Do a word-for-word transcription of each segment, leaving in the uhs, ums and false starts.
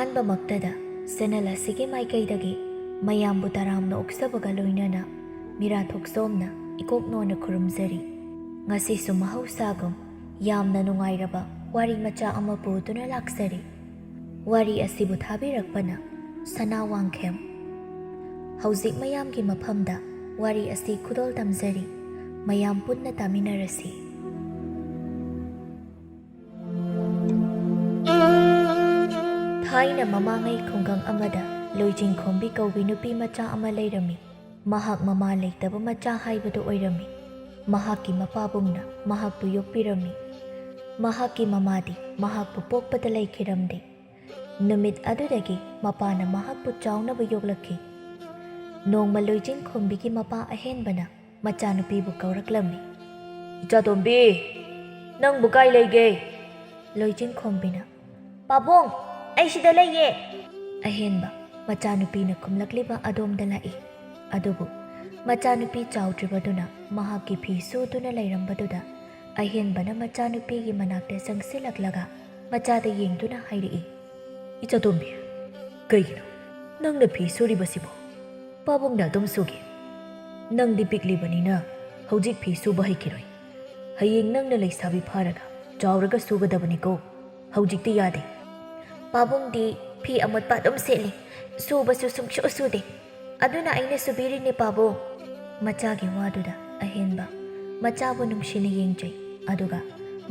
ꯑꯍꯥꯟꯕꯃꯛꯇꯗ channel ꯑꯁꯤꯒꯤ ꯃꯥꯏꯀꯩꯗꯒꯤ ꯃꯌꯥꯝꯕꯨ ꯇꯔꯥꯝꯅ ꯑꯣꯛꯆꯕꯒ ꯂꯣꯏꯅꯅ ꯃꯤꯔꯥ ꯊꯣꯛꯆꯣꯝꯅ ꯏꯀꯣꯛ ꯅꯣꯟꯅ ꯈꯨꯔꯨꯝꯖꯔꯤ꯫ ꯉꯁꯤꯁꯨ ꯃꯍꯧꯁꯥꯒꯨꯝ ꯌꯥꯝꯅ ꯅꯨꯡꯉꯥꯏꯔꯕ ꯋꯥꯔꯤ ꯃꯆꯥ ꯑꯃ ꯄꯨꯗꯨꯅ ꯂꯥꯛꯆꯔꯤ꯫ ꯋꯥꯔꯤ ꯑꯁꯤꯕꯨ ꯊꯥꯕꯤꯔꯛꯄꯅ ꯁꯅꯥ ꯋꯥꯡꯈꯦꯝ꯫ ꯍꯧꯖꯤꯛ ꯃꯌꯥꯝꯒꯤ ꯃꯐꯝꯗ ꯋꯥꯔꯤ ꯑꯁꯤ ꯈꯨꯗꯣꯜ ꯇꯝꯖꯔꯤ꯫ ꯃꯌꯥꯝ ꯄꯨꯟꯅ ꯇꯥꯃꯤꯟꯅꯔꯁꯤ꯫ ꯊꯥꯏꯅ ꯃꯃꯥꯡꯉꯩ ꯈꯨꯡꯒꯪ ꯑꯃꯗ ꯂꯣꯏꯖꯤꯡꯈꯣꯝꯕꯤ ꯀꯧꯕꯤ ꯅꯨꯄꯤ ꯃꯆꯥ ꯑꯃ ꯂꯩꯔꯝꯃꯤ꯫ ꯃꯍꯥꯛ ꯃꯃꯥ ꯂꯩꯇꯕ ꯃꯆꯥ ꯍꯥꯏꯕꯗꯨ ꯑꯣꯏꯔꯝꯃꯤ꯫ ꯃꯍꯥꯛꯀꯤ ꯃꯄꯥꯕꯨꯡꯅ ꯃꯍꯥꯛꯄꯨ ꯌꯣꯛꯄꯤꯔꯝꯃꯤ꯫ ꯃꯍꯥꯛꯀꯤ ꯃꯃꯥꯗꯤ ꯃꯍꯥꯛꯄꯨ ꯄꯣꯛꯄꯗ ꯂꯩꯈꯤꯔꯝꯗꯦ꯫ ꯅꯨꯃꯤꯠ ꯑꯗꯨꯗꯒꯤ ꯃꯄꯥꯅ ꯃꯍꯥꯛꯄꯨ ꯆꯥꯎꯅꯕ ꯌꯣꯛꯂꯛꯈꯤ꯫ ꯅꯣꯡꯃ ꯂꯣꯏꯖꯤꯡꯈꯣꯝꯕꯤꯒꯤ ꯃꯄꯥ ꯑꯍꯦꯟꯕꯅ ꯃꯆꯥꯅꯨꯄꯤꯕꯨ ꯀꯧꯔꯛꯂꯝꯃꯤ꯫ "ꯏꯆꯥꯇꯣꯝꯕꯤ, ꯅꯪꯕꯨ ꯀꯥꯏ ꯂꯩꯒꯦ?" ꯂꯣꯏꯖꯤꯡꯈꯣꯝꯕꯤꯅ, "ꯄꯥꯕꯨꯡ, ꯑꯩ ꯁꯤꯗ ꯂꯩꯌꯦ!" ꯑꯍꯦꯟꯕ ꯃꯆꯥꯅꯨꯄꯤꯅ ꯈꯨꯝꯂꯛꯂꯤꯕ ꯑꯗꯣꯝꯗ ꯂꯥꯛꯏ꯫ ꯑꯗꯨꯕꯨ ꯃꯆꯥꯅꯨꯄꯤ ꯆꯥꯎꯗ꯭ꯔꯤꯕꯗꯨꯅ ꯃꯍꯥꯛꯀꯤ ꯐꯤ ꯁꯨꯗꯨꯅ ꯂꯩꯔꯝꯕꯗꯨꯗ ꯑꯍꯦꯟꯕꯅ ꯃꯆꯥꯅꯨꯄꯤꯒꯤ ꯃꯅꯥꯛꯇ ꯆꯪꯁꯤꯜꯂꯛꯂꯒ ꯃꯆꯥꯗ ꯌꯦꯡꯗꯨꯅ ꯍꯥꯏꯔꯛꯏ, "ꯏꯆꯥꯇꯣꯝꯕꯤ, ꯀꯩꯒꯤꯅꯣ ꯅꯪꯅ ꯐꯤ ꯁꯨꯔꯤꯕꯁꯤꯕꯣ? ꯄꯥꯕꯨꯡꯅ ꯑꯗꯨꯝ ꯁꯨꯒꯦ꯫ ꯅꯪꯗꯤ ꯄꯤꯛꯂꯤꯕꯅꯤꯅ ꯍꯧꯖꯤꯛ ꯐꯤ ꯁꯨꯕ ꯍꯩꯈꯤꯔꯣꯏ꯫ ꯍꯌꯦꯡ ꯅꯪꯅ ꯂꯩꯁꯥꯕꯤ ꯐꯥꯔꯒ ꯆꯥꯎꯔꯒ ꯁꯨꯒꯗꯕꯅꯤꯀꯣ꯫ ꯍꯧꯖꯤꯛꯇꯤ ꯌꯥꯗꯦ꯫" "ꯄꯥꯕꯨꯡꯗꯤ ꯐꯤ ꯑꯃꯣꯠꯄ ꯑꯗꯨꯝ ꯁꯦꯠꯂꯤ, ꯁꯨꯕꯁꯨ ꯁꯨꯡꯁꯨ ꯁꯨꯗꯦ꯫ ꯑꯗꯨꯅ ꯑꯩꯅ ꯁꯨꯕꯤꯔꯤꯅꯦ, ꯄꯥꯕꯨꯡ꯫" ꯃꯆꯥꯒꯤ ꯋꯥꯗꯨꯗ ꯑꯍꯦꯟꯕ ꯃꯆꯥꯕꯨ ꯅꯨꯡꯁꯤꯅ ꯌꯦꯡꯖꯩ꯫ ꯑꯗꯨꯒ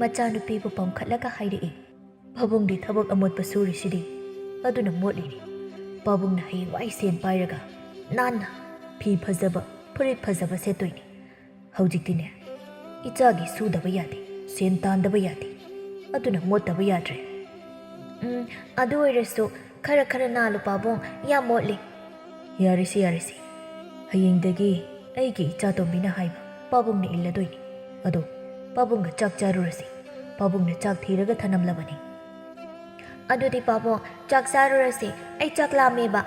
ꯃꯆꯥꯅꯨꯄꯤꯕꯨ ꯄꯝꯈꯠꯂꯒ ꯍꯥꯏꯔꯛꯏ, "ꯄꯥꯕꯨꯡꯗꯤ ꯊꯕꯛ ꯑꯃꯣꯠꯄ ꯁꯨꯔꯤꯁꯤꯗꯤ, ꯑꯗꯨꯅ ꯃꯣꯠꯂꯤꯅꯤ꯫ ꯄꯥꯕꯨꯡꯅ ꯍꯌꯦꯡꯋꯥꯏ ꯁꯦꯟ ꯄꯥꯏꯔꯒ ꯅꯥꯟꯅ ꯐꯤ ꯐꯖꯕ, ꯐꯨꯔꯤꯠ ꯐꯖꯕ ꯁꯦꯠꯇꯣꯏꯅꯤ꯫ ꯍꯧꯖꯤꯛꯇꯤꯅꯦ, ꯏꯆꯥꯒꯤ ꯁꯨꯗꯕ ꯌꯥꯗꯦ, ꯁꯦꯟ ꯇꯥꯟꯗꯕ ꯌꯥꯗꯦ, ꯑꯗꯨꯅ ꯃꯣꯠꯇꯕ ꯌꯥꯗ꯭ꯔꯦ꯫" "ꯎꯝ, ꯑꯗꯨ ꯑꯣꯏꯔꯁꯨ ꯈꯔ ꯈꯔ ꯅꯥꯜꯂꯨ, ꯄꯥꯕꯨꯡ, ꯌꯥꯝ ꯃꯣꯠꯂꯤ꯫" "ꯌꯥꯔꯦꯁꯦ, ꯌꯥꯔꯦꯁꯦ꯫ ꯍꯌꯦꯡꯗꯒꯤ ꯑꯩꯒꯤ ꯏꯆꯥꯇꯣꯝꯕꯤꯅ ꯍꯥꯏꯕ ꯄꯥꯕꯨꯡꯅ ꯏꯜꯂꯗꯣꯏꯅꯤ꯫ ꯑꯗꯣ ꯄꯥꯕꯨꯡꯒ ꯆꯥꯛ ꯆꯥꯔꯨꯔꯁꯤ꯫ ꯄꯥꯕꯨꯡꯅ ꯆꯥꯛ ꯊꯤꯔꯒ ꯊꯅꯝꯂꯕꯅꯤ꯫" "ꯑꯗꯨꯗꯤ ꯄꯥꯕꯨꯡ, ꯆꯥꯛ ꯆꯥꯔꯨꯔꯁꯤ꯫ ꯑꯩ ꯆꯥꯛ ꯂꯥꯝꯃꯦꯕ꯫"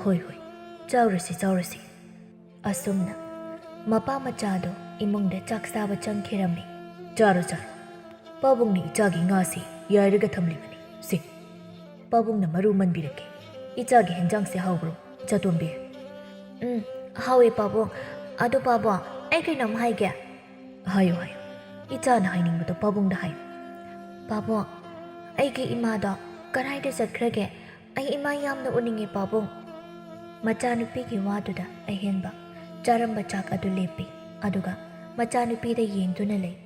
"ꯍꯣꯏ, ꯍꯣꯏ, ꯆꯥꯎꯔꯁꯤ, ꯆꯥꯎꯔꯁꯤ꯫" ꯑꯁꯨꯝꯅ ꯃꯄꯥ ꯃꯆꯥꯗꯣ ꯏꯃꯨꯡꯗ ꯆꯥꯛ ꯆꯥꯕ ꯆꯪꯈꯤꯔꯝꯃꯤ꯫ "ꯆꯥꯔꯣ, ꯆꯥꯔꯣ꯫ ꯄꯥꯕꯨꯡꯅ ꯏꯆꯥꯒꯤ ꯉꯥꯁꯤ ꯌꯥꯏꯔꯒ ꯊꯝꯂꯤꯕꯅꯤ꯫ ꯁꯦ, ꯄꯥꯕꯨꯡꯅ ꯃꯔꯨ ꯃꯟꯕꯤꯔꯛꯀꯦ꯫ "ꯏꯆꯥꯒꯤ ꯍꯦꯟꯖꯥꯡꯁꯦ ꯍꯥꯎꯕ꯭ꯔꯣ, ꯏꯆꯥꯇꯣꯝꯕꯤ?" "ꯎꯝ, ꯍꯥꯎꯋꯦ ꯄꯥꯕꯨꯡ꯫ ꯑꯗꯨ ꯄꯥꯕꯨꯡ, ꯑꯩ ꯀꯩꯅꯣꯝ ꯍꯥꯏꯒꯦ?" "ꯍꯥꯏꯌꯨ, ꯍꯥꯏꯌꯨ꯫ ꯏꯆꯥꯅ ꯍꯥꯏꯅꯤꯡꯕꯗꯣ ꯄꯥꯕꯨꯡꯗ ꯍꯥꯏꯌꯨ꯫" "ꯄꯥꯕꯨꯡ, ꯑꯩꯒꯤ ꯏꯃꯥꯗꯣ ꯀꯗꯥꯏꯗ ꯆꯠꯈ꯭ꯔꯒꯦ? ꯑꯩ ꯏꯃꯥ ꯌꯥꯝꯅ ꯎꯅꯤꯡꯉꯦ ꯄꯥꯕꯨꯡ꯫" ꯃꯆꯥꯅꯨꯄꯤꯒꯤ ꯋꯥꯗꯨꯗ ꯑꯍꯦꯟꯕ ꯆꯥꯔꯝꯕ ꯆꯥꯛ ꯑꯗꯨ ꯂꯦꯞꯄꯤ, ꯑꯗꯨꯒ ꯃꯆꯥꯅꯨꯄꯤꯗ ꯌꯦꯡꯗꯨꯅ ꯂꯩ꯫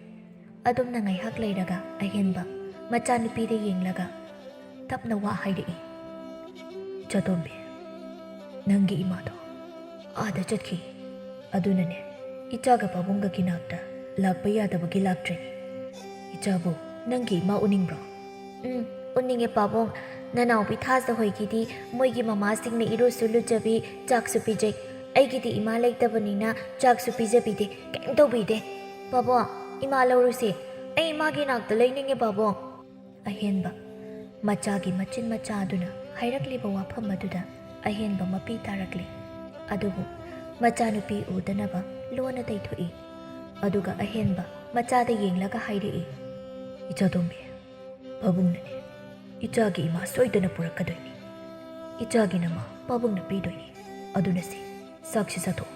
ꯑꯗꯨꯝꯅ ꯉꯥꯏꯍꯥꯛ ꯂꯩꯔꯒ ꯑꯍꯦꯟꯕ ꯃꯆꯥꯅꯨꯄꯤꯗ ꯌꯦꯡꯂꯒ ꯇꯞꯅ ꯋꯥ ꯍꯥꯏꯔꯛꯏ, "ꯏꯆꯥꯇꯣꯝꯕꯤ, ꯅꯪꯒꯤ ꯏꯃꯥꯗꯣ ꯑꯥꯗ ꯆꯠꯈꯤ꯫ ꯑꯗꯨꯅꯅꯦ, ꯏꯆꯥꯒ ꯄꯥꯕꯨꯡꯒꯒꯤ ꯅꯥꯛꯇ ꯂꯥꯛꯄ ꯌꯥꯗꯕꯒꯤ ꯂꯥꯛꯇ꯭ꯔꯤꯅꯤ꯫ ꯏꯆꯥꯕꯨ ꯅꯪꯒꯤ ꯏꯃꯥ ꯎꯅꯤꯡꯕ꯭ꯔꯣ?" "ꯎꯝ, ꯎꯅꯤꯡꯉꯦ ꯄꯥꯕꯨꯡ꯫ ꯅꯅꯥꯎꯄꯤ ꯊꯥꯖ ꯍꯣꯏꯒꯤꯗꯤ ꯃꯣꯏꯒꯤ ꯃꯃꯥꯁꯤꯡꯅ ꯏꯔꯨꯁꯨ ꯂꯨꯖꯕꯤ, ꯆꯥꯛꯁꯨ ꯄꯤꯖꯩ꯫ ꯑꯩꯒꯤꯗꯤ ꯏꯃꯥ ꯂꯩꯇꯕꯅꯤꯅ ꯆꯥꯛꯁꯨ ꯄꯤꯖꯕꯤꯗꯦ, ꯀꯩꯝ ꯇꯧꯕꯤꯗꯦ꯫ ꯄꯥꯕꯨꯡ, ꯏꯃꯥ ꯂꯧꯔꯨꯁꯦ꯫ ꯑꯩ ꯏꯃꯥꯒꯤ ꯅꯥꯛꯇ ꯂꯩꯅꯤꯡꯉꯦ ꯄꯥꯕꯨꯡ꯫" ꯑꯍꯦꯟꯕ ꯃꯆꯥꯒꯤ ꯃꯆꯤꯟ ꯃꯆꯥ ꯑꯗꯨꯅ ꯍꯥꯏꯔꯛꯂꯤꯕ ꯋꯥꯐꯝ ꯑꯗꯨꯗ ꯑꯍꯦꯟꯕ ꯃꯄꯤ ꯇꯥꯔꯛꯂꯤ꯫ ꯑꯗꯨꯕꯨ ꯃꯆꯥꯅꯨꯄꯤ ꯎꯗꯅꯕ ꯂꯣꯟꯅ ꯇꯩꯊꯣꯛꯏ꯫ ꯑꯗꯨꯒ ꯑꯍꯦꯟꯕ ꯃꯆꯥꯗ ꯌꯦꯡꯂꯒ ꯍꯥꯏꯔꯛꯏ, "ꯏꯆꯥꯇꯣꯝꯕꯤ, ꯄꯥꯕꯨꯡꯅꯅꯦ, ꯏꯆꯥꯒꯤ ꯏꯃꯥ ꯁꯣꯏꯗꯅ ꯄꯨꯔꯛꯀꯗꯣꯏꯅꯤ꯫ ꯏꯆꯥꯒꯤ ꯅꯃꯥ ꯄꯥꯕꯨꯡꯅ ꯄꯤꯗꯣꯏꯅꯤ꯫ ꯑꯗꯨꯅ ꯁꯤ, ꯆꯥꯛꯁꯤ ꯆꯥꯊꯣꯛ꯫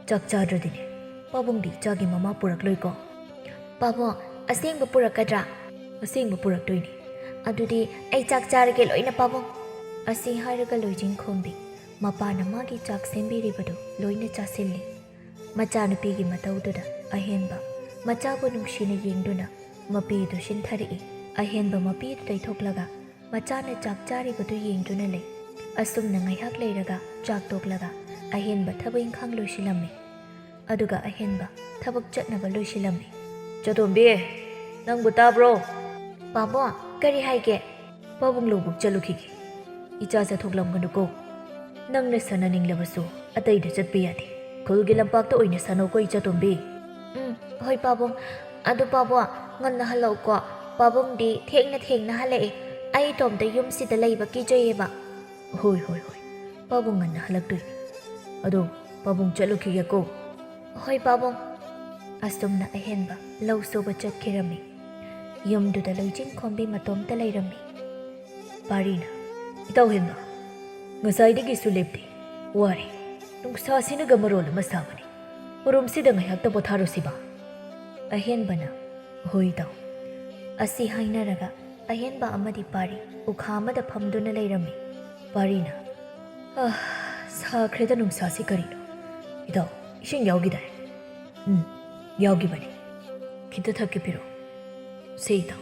ꯆꯥꯛ ꯆꯥꯗ꯭ꯔꯗꯤꯅꯦ, ꯄꯥꯕꯨꯡꯗꯤ ꯏꯆꯥꯒꯤ ꯃꯃꯥ ꯄꯨꯔꯛꯂꯣꯏꯀꯣ꯫" "ꯄꯥꯕꯨꯡ, ꯑꯁꯦꯡꯕ ꯄꯨꯔꯛꯀꯗ꯭ꯔꯥ?" "ꯑꯁꯦꯡꯕ ꯄꯨꯔꯛꯇꯣꯏꯅꯤ꯫" "ꯑꯗꯨꯗꯤ ꯑꯩ ꯆꯥꯛ ꯆꯥꯔꯒꯦ ꯂꯣꯏꯅ ꯄꯥꯕꯨꯡ꯫" ꯑꯁꯤ ꯍꯥꯏꯔꯒ ꯂꯣꯏꯖꯤꯡ ꯈꯣꯝꯕꯤ ꯃꯄꯥꯅ ꯃꯥꯒꯤ ꯆꯥꯛ ꯁꯦꯝꯕꯤꯔꯤꯕꯗꯨ ꯂꯣꯏꯅ ꯆꯥꯁꯤꯜꯂꯤ꯫ ꯃꯆꯥꯅꯨꯄꯤꯒꯤ ꯃꯇꯧꯗꯨꯗ ꯑꯍꯦꯟꯕ ꯃꯆꯥꯕꯨ ꯅꯨꯡꯁꯤꯅ ꯌꯦꯡꯗꯨꯅ ꯃꯄꯤꯗꯨ ꯁꯤꯟꯊꯔꯛꯏ꯫ ꯑꯍꯦꯟꯕ ꯃꯄꯤꯗꯨ ꯇꯩꯊꯣꯛꯂꯒ ꯃꯆꯥꯅ ꯆꯥꯛ ꯆꯥꯔꯤꯕꯗꯨ ꯌꯦꯡꯗꯨꯅ ꯂꯩ꯫ ꯑꯁꯨꯝꯅ ꯉꯥꯏꯍꯥꯛ ꯂꯩꯔꯒ ꯆꯥꯛ ꯇꯣꯛꯂꯒ ꯑꯍꯦꯟꯕ ꯊꯕꯛ ꯏꯪꯈꯥꯡ ꯂꯣꯏꯁꯤꯜꯂꯝꯃꯤ꯫ ꯑꯗꯨꯒ ꯑꯍꯦꯟꯕ ꯊꯕꯛ ꯆꯠꯅꯕ ꯂꯣꯏꯁꯤꯜꯂꯝꯃꯤ꯫ "ꯏꯆꯥꯇꯣꯝꯕꯤ, ꯅꯪꯕꯨ ꯇꯥꯕ꯭ꯔꯣ?" "ꯄꯥꯕꯨꯡ, ꯀꯔꯤ ꯍꯥꯏꯒꯦ?" "ꯄꯥꯕꯨꯡ ꯂꯧꯕꯨꯛ ꯆꯠꯂꯨꯈꯤꯒꯦ꯫ ꯏꯆꯥ ꯆꯠꯊꯣꯛꯂꯝꯒꯅꯨꯀꯣ꯫ ꯅꯪꯅ ꯁꯥꯟꯅꯅꯤꯡꯂꯕꯁꯨ ꯑꯇꯩꯗ ꯆꯠꯄ ꯌꯥꯗꯦ꯫ ꯈꯨꯜꯒꯤ ꯂꯝꯄꯥꯛꯇ ꯑꯣꯏꯅ ꯁꯥꯟꯅꯧꯀꯣ, ꯏꯆꯥꯇꯣꯝꯕꯤ꯫" "ꯎꯝ, ꯍꯣꯏ ꯄꯥꯕꯨꯡ꯫ ꯑꯗꯨ ꯄꯥꯕꯨꯡ, ꯉꯟꯅ ꯍꯜꯂꯛꯎꯀꯣ꯫ ꯄꯥꯕꯨꯡꯗꯤ ꯊꯦꯡꯅ ꯊꯦꯡꯅ ꯍꯜꯂꯛꯑꯦ꯫ ꯑꯩ ꯏꯇꯣꯝꯇ ꯌꯨꯝꯁꯤꯗ ꯂꯩꯕ ꯀꯤꯖꯩꯌꯦꯕ꯫" "ꯍꯣꯏ, ꯍꯣꯏ, ꯍꯣꯏ꯫ ꯄꯥꯕꯨꯡ ꯉꯟꯅ ꯍꯜꯂꯛꯇꯣꯏꯅꯤ꯫ ꯑꯗꯣ ꯄꯥꯕꯨꯡ ꯆꯠꯂꯨꯈꯤꯒꯦꯀꯣ꯫" "ꯍꯣꯏ ꯄꯥꯕꯨꯡ꯫" ꯑꯁꯨꯝꯅ ꯑꯍꯦꯟꯕ ꯂꯧ ꯁꯨꯕ ꯆꯠꯈꯤꯔꯝꯃꯤ꯫ ꯌꯨꯝꯗꯨꯗ ꯂꯣꯏꯖꯤꯡ ꯈꯣꯝꯕꯤ ꯃꯇꯣꯝꯇ ꯂꯩꯔꯝꯃꯤ꯫ ꯄꯥꯔꯤꯅ, "ꯏꯇꯥꯎ ꯍꯦꯟꯕ, ꯉꯁꯥꯏꯗꯒꯤꯁꯨ ꯂꯦꯞꯇꯦ, ꯋꯥꯔꯦ꯫ ꯅꯨꯡꯁꯥꯁꯤꯅꯒ ꯃꯔꯣꯜ ꯑꯃ ꯁꯥꯕꯅꯦ꯫ ꯎꯔꯨꯝꯁꯤꯗ ꯉꯥꯏꯍꯥꯛꯇ ꯄꯣꯊꯥꯔꯨꯁꯤꯕ?" ꯑꯍꯦꯟꯕꯅ, "ꯍꯣꯏ ꯏꯇꯥꯎ"꯫ ꯑꯁꯤ ꯍꯥꯏꯅꯔꯒ ꯑꯍꯦꯟꯕ ꯑꯃꯗꯤ ꯄꯥꯔꯤ ꯎꯈꯥ ꯑꯃꯗ ꯐꯝꯗꯨꯅ ꯂꯩꯔꯝꯃꯤ꯫ ꯄꯥꯔꯤꯅ, "ꯑꯥ, ꯁꯥꯈ꯭ꯔꯦꯗ ꯅꯨꯡꯁꯥꯁꯤ ꯀꯔꯤꯅꯣ꯫ ꯏꯇꯥꯎ, ꯏꯁꯤꯡ ꯌꯥꯎꯈꯤꯗꯥꯏ?" "ꯎꯝ, ꯌꯥꯎꯈꯤꯕꯅꯤ꯫ ꯈꯤꯇ ꯊꯛꯀꯦ ꯄꯤꯔꯛꯑꯣ꯫" "ꯁꯦ ꯏꯇꯥꯎ꯫"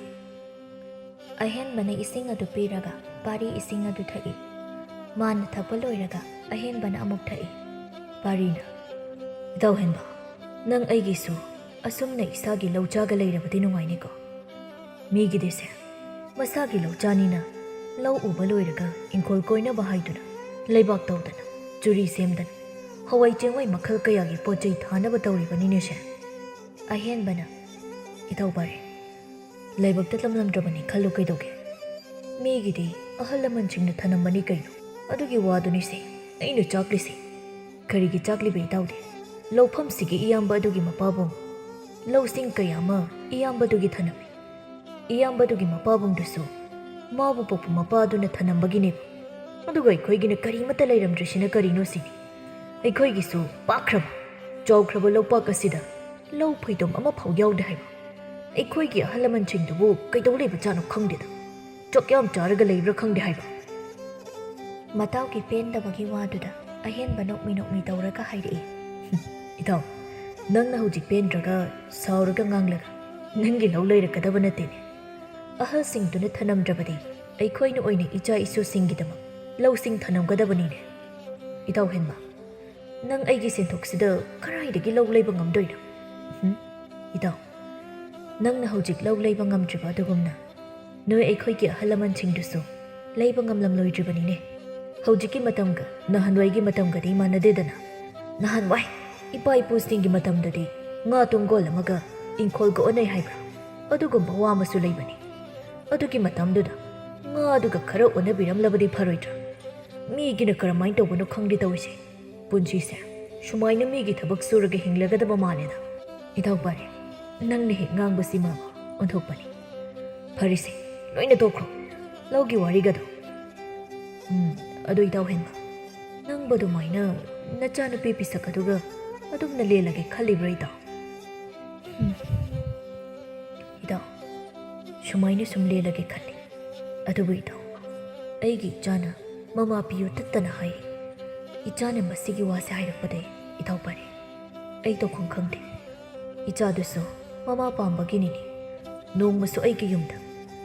ꯑꯍꯦꯟꯕꯅ ꯏꯁꯤꯡ ꯑꯗꯨ ꯄꯤꯔꯒ ꯄꯥꯔꯤ ꯏꯁꯤꯡ ꯑꯗꯨ ꯊꯛꯏ꯫ ꯃꯥꯅ ꯊꯛꯄ ꯂꯣꯏꯔꯒ ꯑꯍꯦꯟꯕꯅ ꯑꯃꯨꯛ ꯊꯛꯏ꯫ ꯄꯥꯔꯤꯅ, "ꯏꯇꯥꯎ ꯍꯦꯟꯕ, ꯅꯪ ꯑꯩꯒꯤꯁꯨ ꯑꯁꯨꯝꯅ ꯏꯁꯥꯒꯤ ꯂꯧꯆꯥꯒ ꯂꯩꯔꯕꯗꯤ ꯅꯨꯡꯉꯥꯏꯅꯤꯀꯣ꯫ ꯃꯤꯒꯤꯗꯤꯁꯦ ꯃꯁꯥꯒꯤ ꯂꯧꯆꯥꯅꯤꯅ ꯂꯧ ꯎꯕ ꯂꯣꯏꯔꯒ ꯏꯪꯈꯣꯜ ꯀꯣꯏꯅꯕ ꯍꯥꯏꯗꯨꯅ ꯂꯩꯕꯥꯛ ꯇꯧꯗꯅ, ꯆꯨꯔꯤ ꯁꯦꯝꯗꯅ, ꯍꯋꯥꯏ ꯆꯦꯡꯋꯥꯏ ꯃꯈꯜ ꯀꯌꯥꯒꯤ ꯄꯣꯠ ꯆꯩ ꯊꯥꯅꯕ ꯇꯧꯔꯤꯕꯅꯤꯅꯦꯁꯦ꯫" ꯑꯍꯦꯟꯕꯅ, "ꯏꯇꯥꯎ ꯄꯥꯔꯤ, ꯂꯥꯏꯕꯛꯇ ꯇꯝꯂꯝꯗ꯭ꯔꯕꯅꯤ ꯈꯜꯂꯨ ꯀꯩꯗꯧꯒꯦ? ꯃꯤꯒꯤꯗꯤ ꯑꯍꯜ ꯂꯃꯟꯁꯤꯡꯅ ꯊꯅꯝꯕꯅꯤ ꯀꯩꯅꯣ꯫ ꯑꯗꯨꯒꯤ ꯋꯥꯗꯨꯅꯤꯁꯦ ꯑꯩꯅ ꯆꯥꯛꯂꯤꯁꯦ꯫" "ꯀꯔꯤꯒꯤ ꯆꯥꯛꯂꯤꯕ ꯏꯇꯥꯎꯗꯤ? ꯂꯧꯐꯝꯁꯤꯒꯤ ꯏꯌꯥꯝꯕ ꯑꯗꯨꯒꯤ ꯃꯄꯥꯕꯨꯡ, ꯂꯧꯁꯤꯡ ꯀꯌꯥ ꯑꯃ ꯏꯌꯥꯝꯕꯗꯨꯒꯤ ꯊꯅꯝꯃꯤ꯫ ꯏꯌꯥꯝꯕꯗꯨꯒꯤ ꯃꯄꯥꯕꯨꯡꯗꯨꯁꯨ ꯃꯥꯕꯨ ꯄꯣꯛꯄ ꯃꯄꯥꯗꯨꯅ ꯊꯅꯝꯕꯒꯤꯅꯦꯕ꯫ ꯑꯗꯨꯒ ꯑꯩꯈꯣꯏꯒꯤꯅ ꯀꯔꯤꯃꯠꯇ ꯂꯩꯔꯝꯗ꯭ꯔꯤꯁꯤꯅ ꯀꯔꯤꯅꯣ ꯁꯤꯅꯤ꯫ ꯑꯩꯈꯣꯏꯒꯤꯁꯨ ꯄꯥꯛꯈ꯭ꯔꯕ, ꯆꯥꯎꯈ꯭ꯔꯕ ꯂꯧꯄꯥꯛ ꯑꯁꯤꯗ ꯂꯧ ꯐꯩꯗꯣꯝ ꯑꯃꯐꯥꯎ ꯌꯥꯎꯗꯦ ꯍꯥꯏꯕ꯫ ꯑꯩꯈꯣꯏꯒꯤ ꯑꯍꯜ ꯂꯃꯟꯁꯤꯡꯗꯨꯕꯨ ꯀꯩꯗꯧ ꯂꯩꯕꯖꯥꯠꯅꯣ ꯈꯪꯗꯦꯗ꯫ ꯆꯥꯛ ꯌꯥꯝ ꯆꯥꯔꯒ ꯂꯩꯕ꯭ꯔꯥ ꯈꯪꯗꯦ ꯍꯥꯏꯕ꯫" ꯃꯇꯥꯎꯒꯤ ꯄꯦꯟꯗꯕꯒꯤ ꯋꯥꯗꯨꯗ ꯑꯍꯦꯟꯕ ꯅꯣꯛꯃꯤ ꯅꯣꯛꯃꯤ ꯇꯧꯔꯒ ꯍꯥꯏꯔꯛꯏ꯫ "ꯏꯇꯥꯎ, ꯅꯪꯅ ꯍꯧꯖꯤꯛ ꯄꯦꯟꯗ꯭ꯔꯒ ꯁꯥꯎꯔꯒ ꯉꯥꯡꯂꯒ ꯅꯪꯒꯤ ꯂꯧ ꯂꯩꯔꯛꯀꯗꯕ ꯅꯠꯇꯦꯅꯦ꯫ ꯑꯍꯜꯁꯤꯡꯗꯨꯅ ꯊꯅꯝꯗ꯭ꯔꯕꯗꯤ ꯑꯩꯈꯣꯏꯅ ꯑꯣꯏꯅ ꯏꯆꯥ ꯏꯁꯨꯁꯤꯡꯒꯤꯗꯃꯛ ꯂꯧꯁꯤꯡ ꯊꯅꯝꯒꯗꯕꯅꯤꯅꯦ꯫ ꯏꯇꯥꯎ ꯍꯦꯟꯕ, ꯅꯪ ꯑꯩꯒꯤ ꯁꯦꯟꯊꯣꯛꯁꯤꯗ ꯀꯔꯥꯏꯗꯒꯤ ꯂꯧ ꯂꯩꯕ ꯉꯝꯗꯣꯏꯅꯣ? ꯎꯝ? ꯏꯇꯥꯎ, ꯅꯪꯅ ꯍꯧꯖꯤꯛ ꯂꯧ ꯂꯩꯕ ꯉꯝꯗ꯭ꯔꯤꯕ ꯑꯗꯨꯒꯨꯝꯅ ꯅꯣꯏ ꯑꯩꯈꯣꯏꯒꯤ ꯑꯍꯜ ꯂꯃꯟꯁꯤꯡꯗꯨꯁꯨ ꯂꯩꯕ ꯉꯝꯂꯝꯂꯣꯏꯗ꯭ꯔꯤꯕꯅꯤꯅꯦ꯫ ꯍꯧꯖꯤꯛꯀꯤ ꯃꯇꯝꯒ ꯅꯍꯥꯟꯋꯥꯏꯒꯤ ꯃꯇꯝꯒꯗꯤ ꯃꯥꯟꯅꯗꯦꯗꯅ꯫ ꯅꯍꯥꯟꯋꯥꯏ ꯏꯄꯥ ꯏꯄꯨꯁꯤꯡꯒꯤ ꯃꯇꯝꯗꯗꯤ ꯉꯥ ꯇꯨꯡꯒꯣꯜ ꯑꯃꯒ ꯏꯪꯈꯣꯜꯒ ꯑꯣꯟꯅꯩ ꯍꯥꯏꯕ꯭ꯔꯥ? ꯑꯗꯨꯒꯨꯝꯕ ꯋꯥ ꯑꯃꯁꯨ ꯂꯩꯕꯅꯤ꯫ ꯑꯗꯨꯒꯤ ꯃꯇꯝꯗꯨꯗ ꯉꯥꯗꯨꯒ ꯈꯔ ꯑꯣꯟꯅꯕꯤꯔꯝꯂꯕꯗꯤ ꯐꯔꯣꯏꯗ꯭ꯔꯥ? ꯃꯤꯒꯤꯅ ꯀꯔꯝꯍꯥꯏꯅ ꯇꯧꯕꯅꯣ ꯈꯪꯗꯦ ꯇꯧꯔꯤꯁꯦ꯫ ꯄꯨꯟꯁꯤꯁꯦ ꯁꯨꯃꯥꯏꯅ ꯃꯤꯒꯤ ꯊꯕꯛ ꯁꯨꯔꯒ ꯍꯤꯡꯂꯒꯗꯕ ꯃꯥꯜꯂꯦꯗ꯫" "ꯏꯇꯥꯎ ꯄꯥꯔꯤ, ꯅꯪꯅ ꯍꯦꯛ ꯉꯥꯡꯕꯁꯤꯃ ꯑꯣꯟꯊꯣꯛꯄꯅꯤ꯫ ꯐꯔꯦꯁꯦ, ꯂꯣꯏꯅ ꯇꯣꯛꯈ꯭ꯔꯣ꯫ ꯂꯧꯒꯤ ꯋꯥꯔꯤꯒꯗꯣ꯫ ꯎꯝ, ꯑꯗꯨ ꯏꯇꯥꯎ ꯍꯦꯟꯕ, ꯅꯪꯕꯨ ꯑꯗꯨꯃꯥꯏꯅ ꯅꯆꯥꯅꯨꯄꯤ ꯄꯤꯁꯛ ꯑꯗꯨꯒ ꯑꯗꯨꯝꯅ ꯂꯦꯜꯂꯒꯦ ꯈꯜꯂꯤꯕ꯭ꯔꯥ ꯏꯇꯥꯎ? ꯎꯝ꯫ ꯏꯇꯥꯎ, ꯁꯨꯃꯥꯏꯅ ꯁꯨꯝ ꯂꯦꯜꯂꯒꯦ ꯈꯜꯂꯤ꯫ ꯑꯗꯨꯕꯨ ꯏꯇꯥꯎ, ꯑꯩꯒꯤ ꯏꯆꯥꯅ ꯃꯃꯥ ꯄꯤꯌꯨ ꯇꯠꯇꯅ ꯍꯥꯏ꯫ ꯏꯆꯥꯅ ꯃꯁꯤꯒꯤ ꯋꯥꯁꯦ ꯍꯥꯏꯔꯛꯄꯗꯩ ꯏꯇꯥꯎ ꯄꯥꯔꯤ, ꯑꯩ ꯇꯧꯐꯝ ꯈꯪꯗꯦ꯫ ꯏꯆꯥꯗꯨꯁꯨ ꯃꯃꯥ ꯄꯥꯝꯕꯒꯤꯅꯤꯅꯦ꯫ ꯅꯣꯡꯃꯁꯨ ꯑꯩꯒꯤ ꯌꯨꯝꯗ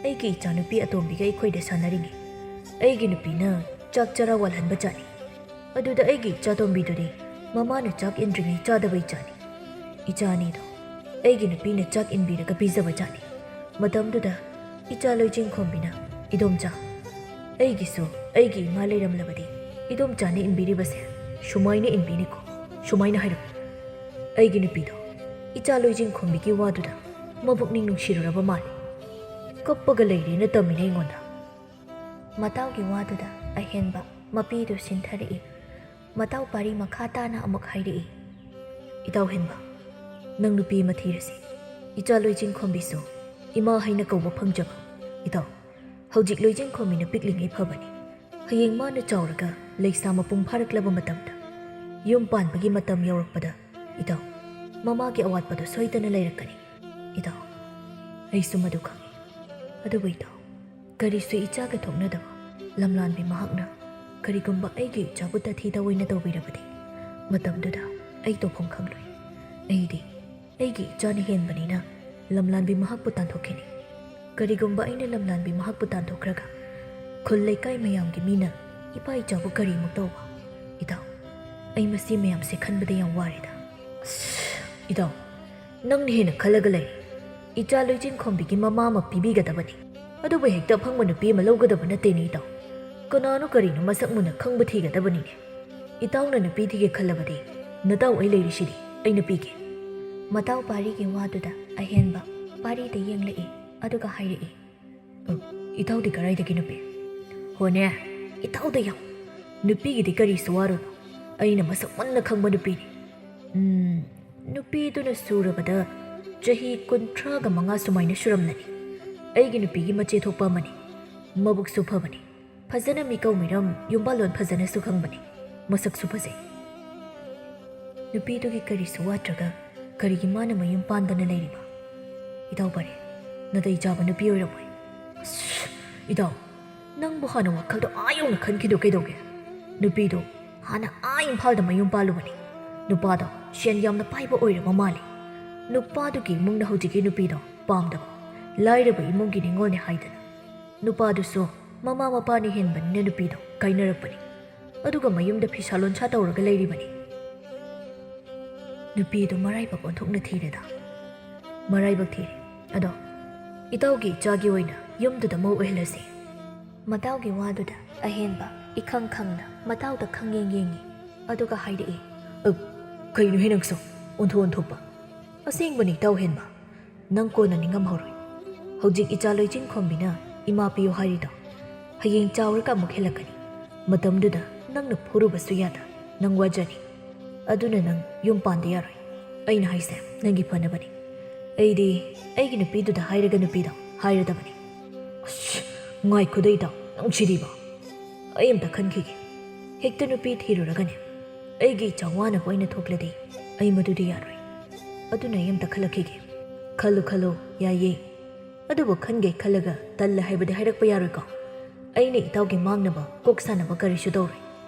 ꯑꯩꯒꯤ ꯏꯆꯥꯅꯨꯄꯤ ꯑꯇꯣꯝꯕꯤꯒ ꯑꯩꯈꯣꯏꯗ ꯁꯥꯟꯅꯔꯤꯉꯩ ꯑꯩꯒꯤ ꯅꯨꯄꯤꯅ ꯆꯥꯛ ꯆꯔꯥ ꯋꯥꯜꯍꯟꯕ ꯆꯥꯠꯅꯤ꯫ ꯑꯗꯨꯗ ꯑꯩꯒꯤ ꯏꯆꯥ ꯇꯣꯝꯕꯤꯗꯨꯗꯤ ꯃꯃꯥꯅ ꯆꯥꯛ ꯏꯟꯗ꯭ꯔꯤꯉꯩ ꯆꯥꯗꯕ ꯏꯆꯥꯅꯤ꯫ ꯏꯆꯥ ꯑꯅꯤꯗꯣ ꯑꯩꯒꯤ ꯅꯨꯄꯤꯅ ꯆꯥꯛ ꯏꯟꯕꯤꯔꯒ ꯄꯤꯖꯕ ꯖꯥꯠꯅꯤ꯫ ꯃꯇꯝꯗꯨꯗ ꯏꯆꯥ ꯂꯣꯏꯖꯤꯡꯈꯣꯝꯕꯤꯅ, "ꯏꯗꯣꯝꯆꯥ, ꯑꯩꯒꯤꯁꯨ ꯑꯩꯒꯤ ꯏꯃꯥ ꯂꯩꯔꯝꯂꯕꯗꯤ ꯏꯗꯣꯝꯆꯥꯅ ꯏꯟꯕꯤꯔꯤꯕꯁꯦ ꯁꯨꯃꯥꯏꯅ ꯏꯟꯕꯤꯅꯤꯀꯣ" ꯁꯨꯃꯥꯏꯅ ꯍꯥꯏꯔꯛꯄ꯫ ꯑꯩꯒꯤ ꯅꯨꯄꯤꯗꯣ ꯏꯆꯥ ꯂꯣꯏꯖꯤꯡꯈꯣꯝꯕꯤꯒꯤ ꯋꯥꯗꯨꯗ ꯃꯕꯨꯛꯅꯤꯡ ꯅꯨꯡꯁꯤꯔꯨꯔꯕ ꯃꯥꯜꯂꯤ꯫ ꯀꯞꯄꯒ ꯂꯩꯔꯦꯅ ꯇꯝꯃꯤꯅꯦ ꯑꯩꯉꯣꯟꯗ꯫ ꯃꯇꯥꯎꯒꯤ ꯋꯥꯗꯨꯗ ꯑꯍꯦꯟꯕ ꯃꯄꯤꯗꯨ ꯁꯤꯟꯊꯔꯛꯏ꯫ ꯃꯇꯥꯎ ꯄꯥꯔꯤ ꯃꯈꯥ ꯇꯥꯅ ꯑꯃꯨꯛ ꯍꯥꯏꯔꯛꯏ, "ꯏꯇꯥꯎ ꯍꯦꯟꯕ, ꯅꯪ ꯅꯨꯄꯤ ꯑꯃ ꯊꯤꯔꯁꯤ꯫ ꯏꯆꯥ ꯂꯣꯏꯖꯤꯡꯈꯣꯝꯕꯤꯁꯨ ꯏꯃꯥ ꯍꯥꯏꯅ ꯀꯧꯕ ꯐꯪꯖꯕ꯫ ꯏꯇꯥꯎ, ꯍꯧꯖꯤꯛ ꯂꯣꯏꯖꯤꯡꯈꯣꯝꯕꯤꯅ ꯄꯤꯛꯂꯤꯉꯩ ꯐꯕꯅꯤ꯫ ꯍꯌꯦꯡ ꯃꯥꯅ ꯆꯥꯎꯔꯒ ꯂꯩꯁꯥ ꯃꯄꯨꯡ ꯐꯥꯔꯛꯂꯕ ꯃꯇꯝꯗ, ꯌꯨꯝ ꯄꯥꯟꯕꯒꯤ ꯃꯇꯝ ꯌꯧꯔꯛꯄꯗ, ꯏꯇꯥꯎ, ꯃꯃꯥꯒꯤ ꯑꯋꯥꯠꯄꯗꯣ ꯁꯣꯏꯗꯅ ꯂꯩꯔꯛꯀꯅꯤ꯫ ꯏꯇꯥꯎ, ꯑꯩꯁꯨ ꯃꯗꯨ ꯈꯪꯏ꯫ ꯑꯗꯨꯕꯨ ꯏꯇꯥꯎ, ꯀꯔꯤꯁꯨ ꯏꯆꯥꯒ ꯊꯣꯛꯅꯗꯕ ꯂꯝꯂꯥꯟꯕꯤ ꯃꯍꯥꯛꯅ ꯀꯔꯤꯒꯨꯝꯕ ꯑꯩꯒꯤ ꯏꯆꯥꯕꯨ ꯇꯊꯤ ꯇꯑꯣꯏꯅ ꯇꯧꯕꯤꯔꯕꯗꯤ, ꯃꯇꯝꯗꯨꯗ ꯑꯩ ꯇꯧꯐꯝ ꯈꯪꯂꯣꯏ꯫ ꯑꯩꯗꯤ ꯑꯩꯒꯤ ꯏꯆꯥꯅ ꯍꯦꯟꯕꯅꯤꯅ ꯂꯝꯂꯥꯟꯕꯤ ꯃꯍꯥꯛꯄꯨ ꯇꯥꯟꯊꯣꯛꯈꯤꯅꯤ꯫ ꯀꯔꯤꯒꯨꯝꯕ ꯑꯩꯅ ꯂꯝꯂꯥꯟꯕꯤ ꯃꯍꯥꯛꯄꯨ ꯇꯥꯟꯊꯣꯛꯈ꯭ꯔꯒ ꯈꯨꯜ ꯂꯩꯀꯥꯏ ꯃꯌꯥꯝꯒꯤ ꯃꯤꯅ ꯏꯄꯥ ꯏꯆꯥꯕꯨ ꯀꯔꯤꯃꯨꯛ ꯇꯧꯕ? ꯏꯇꯥꯎ, ꯑꯩ ꯃꯁꯤ ꯃꯌꯥꯝꯁꯦ ꯈꯟꯕꯗ ꯌꯥꯝ ꯋꯥꯔꯦꯗ꯫ ꯑꯁ, ꯏꯇꯥꯎ, ꯅꯪꯅ ꯍꯦꯟꯅ ꯈꯜꯂꯒ ꯂꯩ꯫ ꯏꯆꯥ ꯂꯣꯏꯖꯤꯡꯈꯣꯝꯕꯤꯒꯤ ꯃꯃꯥ ꯑꯃ ꯄꯤꯕꯤꯒꯗꯕꯅꯤ꯫ ꯑꯗꯨꯕꯨ ꯍꯦꯛꯇ ꯑꯐꯪꯕ ꯅꯨꯄꯤ ꯑꯃ ꯂꯧꯒꯗꯕ ꯅꯠꯇꯦꯅꯦ ꯏꯇꯥꯎ꯫ ꯀꯅꯥꯅꯣ ꯀꯔꯤꯅꯣ ꯃꯁꯛ ꯃꯨꯟꯅ ꯈꯪꯕ ꯊꯤꯒꯗꯕꯅꯤꯅꯦ꯫ ꯏꯇꯥꯎꯅ ꯅꯨꯄꯤ ꯊꯤꯒꯦ ꯈꯜꯂꯕꯗꯤ ꯅꯇꯥꯎ ꯑꯩ ꯂꯩꯔꯤꯁꯤꯗꯤ, ꯑꯩꯅ ꯄꯤꯒꯦ꯫ ꯃꯇꯥꯎ ꯄꯥꯔꯤꯒꯤ ꯋꯥꯗꯨꯗ ꯑꯍꯦꯟꯕ ꯄꯥꯔꯤꯗ ꯌꯦꯡꯂꯛꯏ, ꯑꯗꯨꯒ ꯍꯥꯏꯔꯛꯏ, "ꯎꯝ, ꯏꯇꯥꯎꯗꯤ ꯀꯔꯥꯏꯗꯒꯤ ꯅꯨꯄꯤ?" ꯍꯣꯅꯦ, ꯏꯇꯥꯎꯗ ꯌꯥꯝ꯫ ꯅꯨꯄꯤꯒꯤꯗꯤ ꯀꯔꯤꯁꯨ ꯋꯥꯔꯨꯅꯨ, ꯑꯩꯅ ꯃꯁꯛ ꯃꯨꯟꯅ ꯈꯪꯕ ꯅꯨꯄꯤꯅꯤ꯫ ꯎꯝ, ꯅꯨꯄꯤꯗꯨꯅ ꯁꯨꯔꯕꯗ ꯆꯍꯤ ꯀꯨꯟꯊ꯭ꯔꯥꯒ ꯃꯉꯥ ꯁꯨꯃꯥꯏꯅ ꯁꯨꯔꯝꯂꯅꯤ꯫ ꯑꯩꯒꯤ ꯅꯨꯄꯤꯒꯤ ꯃꯆꯦ ꯊꯣꯛꯄ ꯑꯃꯅꯤ꯫ ꯃꯕꯨꯛꯁꯨ ꯐꯕꯅꯤ, ꯐꯖꯅ ꯃꯤꯀꯧ ꯃꯤꯔꯝ, ꯌꯨꯝꯕꯥꯜꯂꯣꯟ ꯐꯖꯅꯁꯨ ꯈꯪꯕꯅꯤ, ꯃꯁꯛꯁꯨ ꯐꯖꯩ꯫ ꯅꯨꯄꯤꯗꯨꯒꯤ ꯀꯔꯤꯁꯨ ꯋꯥꯠꯇ꯭ꯔꯒ ꯀꯔꯤꯒꯤ ꯃꯥꯅ ꯃꯌꯨꯝ ꯄꯥꯟꯗꯅ ꯂꯩꯔꯤꯕ? ꯏꯇꯥꯎ ꯄꯔꯦ, ꯅꯥꯇꯩ ꯆꯥꯕ ꯅꯨꯄꯤ ꯑꯣꯏꯔꯝꯃꯣꯏ꯫ ꯑꯁ, ꯏꯇꯥꯎ, ꯅꯪꯕꯨ ꯍꯥꯟꯅ ꯋꯥꯈꯜꯗꯣ ꯑꯥ ꯌꯧꯅ ꯈꯟꯈꯤꯗꯣ ꯀꯩꯗꯧꯒꯦ? ꯅꯨꯄꯤꯗꯣ ꯍꯥꯟꯅ ꯑꯥ ꯏꯝꯐꯥꯜꯗ ꯃꯌꯨꯝ ꯄꯥꯜꯂꯨꯕꯅꯤ꯫ ꯅꯨꯄꯥꯗꯣ ꯁꯦꯟ ꯌꯥꯝꯅ ꯄꯥꯏꯕ ꯑꯣꯏꯔꯕ ꯃꯥꯜꯂꯤ꯫ ꯅꯨꯄꯥꯗꯨꯒꯤ ꯏꯃꯨꯡꯅ ꯍꯧꯖꯤꯛꯀꯤ ꯅꯨꯄꯤꯗꯣ ꯄꯥꯝꯗꯕ, ꯂꯥꯏꯔꯕ ꯏꯃꯨꯡꯒꯤ ꯅꯤꯉꯣꯜꯅꯦ ꯍꯥꯏꯗꯅ꯫ ꯅꯨꯄꯥꯗꯨꯁꯨ ꯃꯃꯥ ꯃꯄꯥꯅ ꯍꯦꯟꯕꯅꯤꯅ ꯅꯨꯄꯤꯗꯣ ꯀꯥꯏꯅꯔꯛꯄꯅꯤ꯫ ꯑꯗꯨꯒ ꯃꯌꯨꯝꯗ ꯐꯤꯁꯥ ꯂꯣꯟꯁꯥ ꯇꯧꯔꯒ ꯂꯩꯔꯤꯕꯅꯤ꯫ ꯅꯨꯄꯤꯗꯨ ꯃꯔꯥꯏꯕꯛ ꯑꯣꯟꯊꯣꯛꯅ ꯊꯤꯔꯦꯗ꯫ ꯃꯔꯥꯏꯕꯛ ꯊꯤꯔꯦ꯫ ꯑꯗꯣ ꯏꯇꯥꯎꯒꯤ ꯏꯆꯥꯒꯤ ꯑꯣꯏꯅ ꯌꯨꯝꯗꯨꯗ ꯃꯧ ꯑꯣꯏꯍꯜꯂꯁꯤ꯫ ꯃꯇꯥꯎꯒꯤ ꯋꯥꯗꯨꯗ ꯑꯍꯦꯟꯕ ꯏꯈꯪ ꯈꯪꯅ ꯃꯇꯥꯎꯗ ꯈꯪꯌꯦꯡ ꯌꯦꯡꯉꯤ꯫ ꯑꯗꯨꯒ ꯍꯥꯏꯔꯛꯏ, "ꯑ, ꯀꯩꯅꯣꯍꯦ ꯅꯪꯁꯨ? ꯑꯣꯟꯊꯣꯛ ꯑꯣꯟꯊꯣꯛꯄ꯫ ꯑꯁꯦꯡꯕꯅꯤ ꯏꯇꯥꯎ ꯍꯦꯟꯕ꯫ ꯅꯪ ꯀꯣꯟꯅ ꯅꯤꯡꯉꯝꯍꯧꯔꯣꯏ꯫ ꯍꯧꯖꯤꯛ ꯏꯆꯥ ꯂꯣꯏꯆꯤꯡꯈꯣꯝꯕꯤꯅ ꯏꯃꯥ ꯄꯤꯌꯨ ꯍꯥꯏꯔꯤꯗꯣ ꯍꯌꯦꯡ ꯆꯥꯎꯔꯒ ꯑꯃꯨꯛ ꯍꯦꯜꯂꯛꯀꯅꯤ꯫ ꯃꯇꯝꯗꯨꯗ ꯅꯪꯅ ꯐꯨꯔꯨꯕꯁꯨ ꯌꯥꯗ, ꯅꯪ ꯋꯥꯖꯅꯤ꯫ ꯑꯗꯨꯅ ꯅꯪ ꯌꯨꯝ ꯄꯥꯟꯗ ꯌꯥꯔꯣꯏ꯫ ꯑꯩꯅ ꯍꯥꯏꯁꯦ ꯅꯪꯒꯤ ꯐꯅꯕꯅꯤ꯫ ꯑꯩꯗꯤ ꯑꯩꯒꯤ ꯅꯨꯄꯤꯗꯨꯗ ꯍꯥꯏꯔꯒ ꯅꯨꯄꯤꯗꯣ ꯍꯥꯏꯔꯗꯕꯅꯤ꯫" "ꯑꯁ, ꯉꯥꯏꯈꯣꯗ ꯏꯇꯥꯎ, ꯅꯪ ꯁꯤꯗꯤꯕ꯫ ꯑꯩ ꯑꯝꯇ ꯈꯟꯈꯤꯒꯦ꯫ ꯍꯦꯛꯇ ꯅꯨꯄꯤ ꯊꯤꯔꯨꯔꯒꯅꯦ ꯑꯩꯒꯤ ꯏꯆꯥ ꯋꯥꯅꯕ ꯑꯣꯏꯅ ꯊꯣꯛꯂꯗꯤ ꯑꯩ ꯃꯗꯨꯗꯤ ꯌꯥꯔꯣꯏ꯫ ꯑꯗꯨꯅ ꯑꯩ ꯑꯝꯇ ꯈꯜꯂꯛꯈꯤꯒꯦ꯫" "ꯈꯜꯂꯨ ꯈꯜꯂꯨ, ꯌꯥꯏꯌꯦ꯫ ꯑꯗꯨꯕꯨ ꯈꯟꯒꯦ ꯈꯜꯂꯒ ꯇꯜꯂꯦ ꯍꯥꯏꯕꯗꯤ ꯍꯥꯏꯔꯛꯄ ꯌꯥꯔꯣꯏꯀꯣ? ꯑꯩꯅ ꯏꯇꯥꯎꯒꯤ ꯃꯥꯡꯅꯕ ꯀꯣꯛ ꯁꯥꯟꯅꯕ ꯀꯔꯤꯁꯨ ꯇꯧꯔꯣꯏ꯫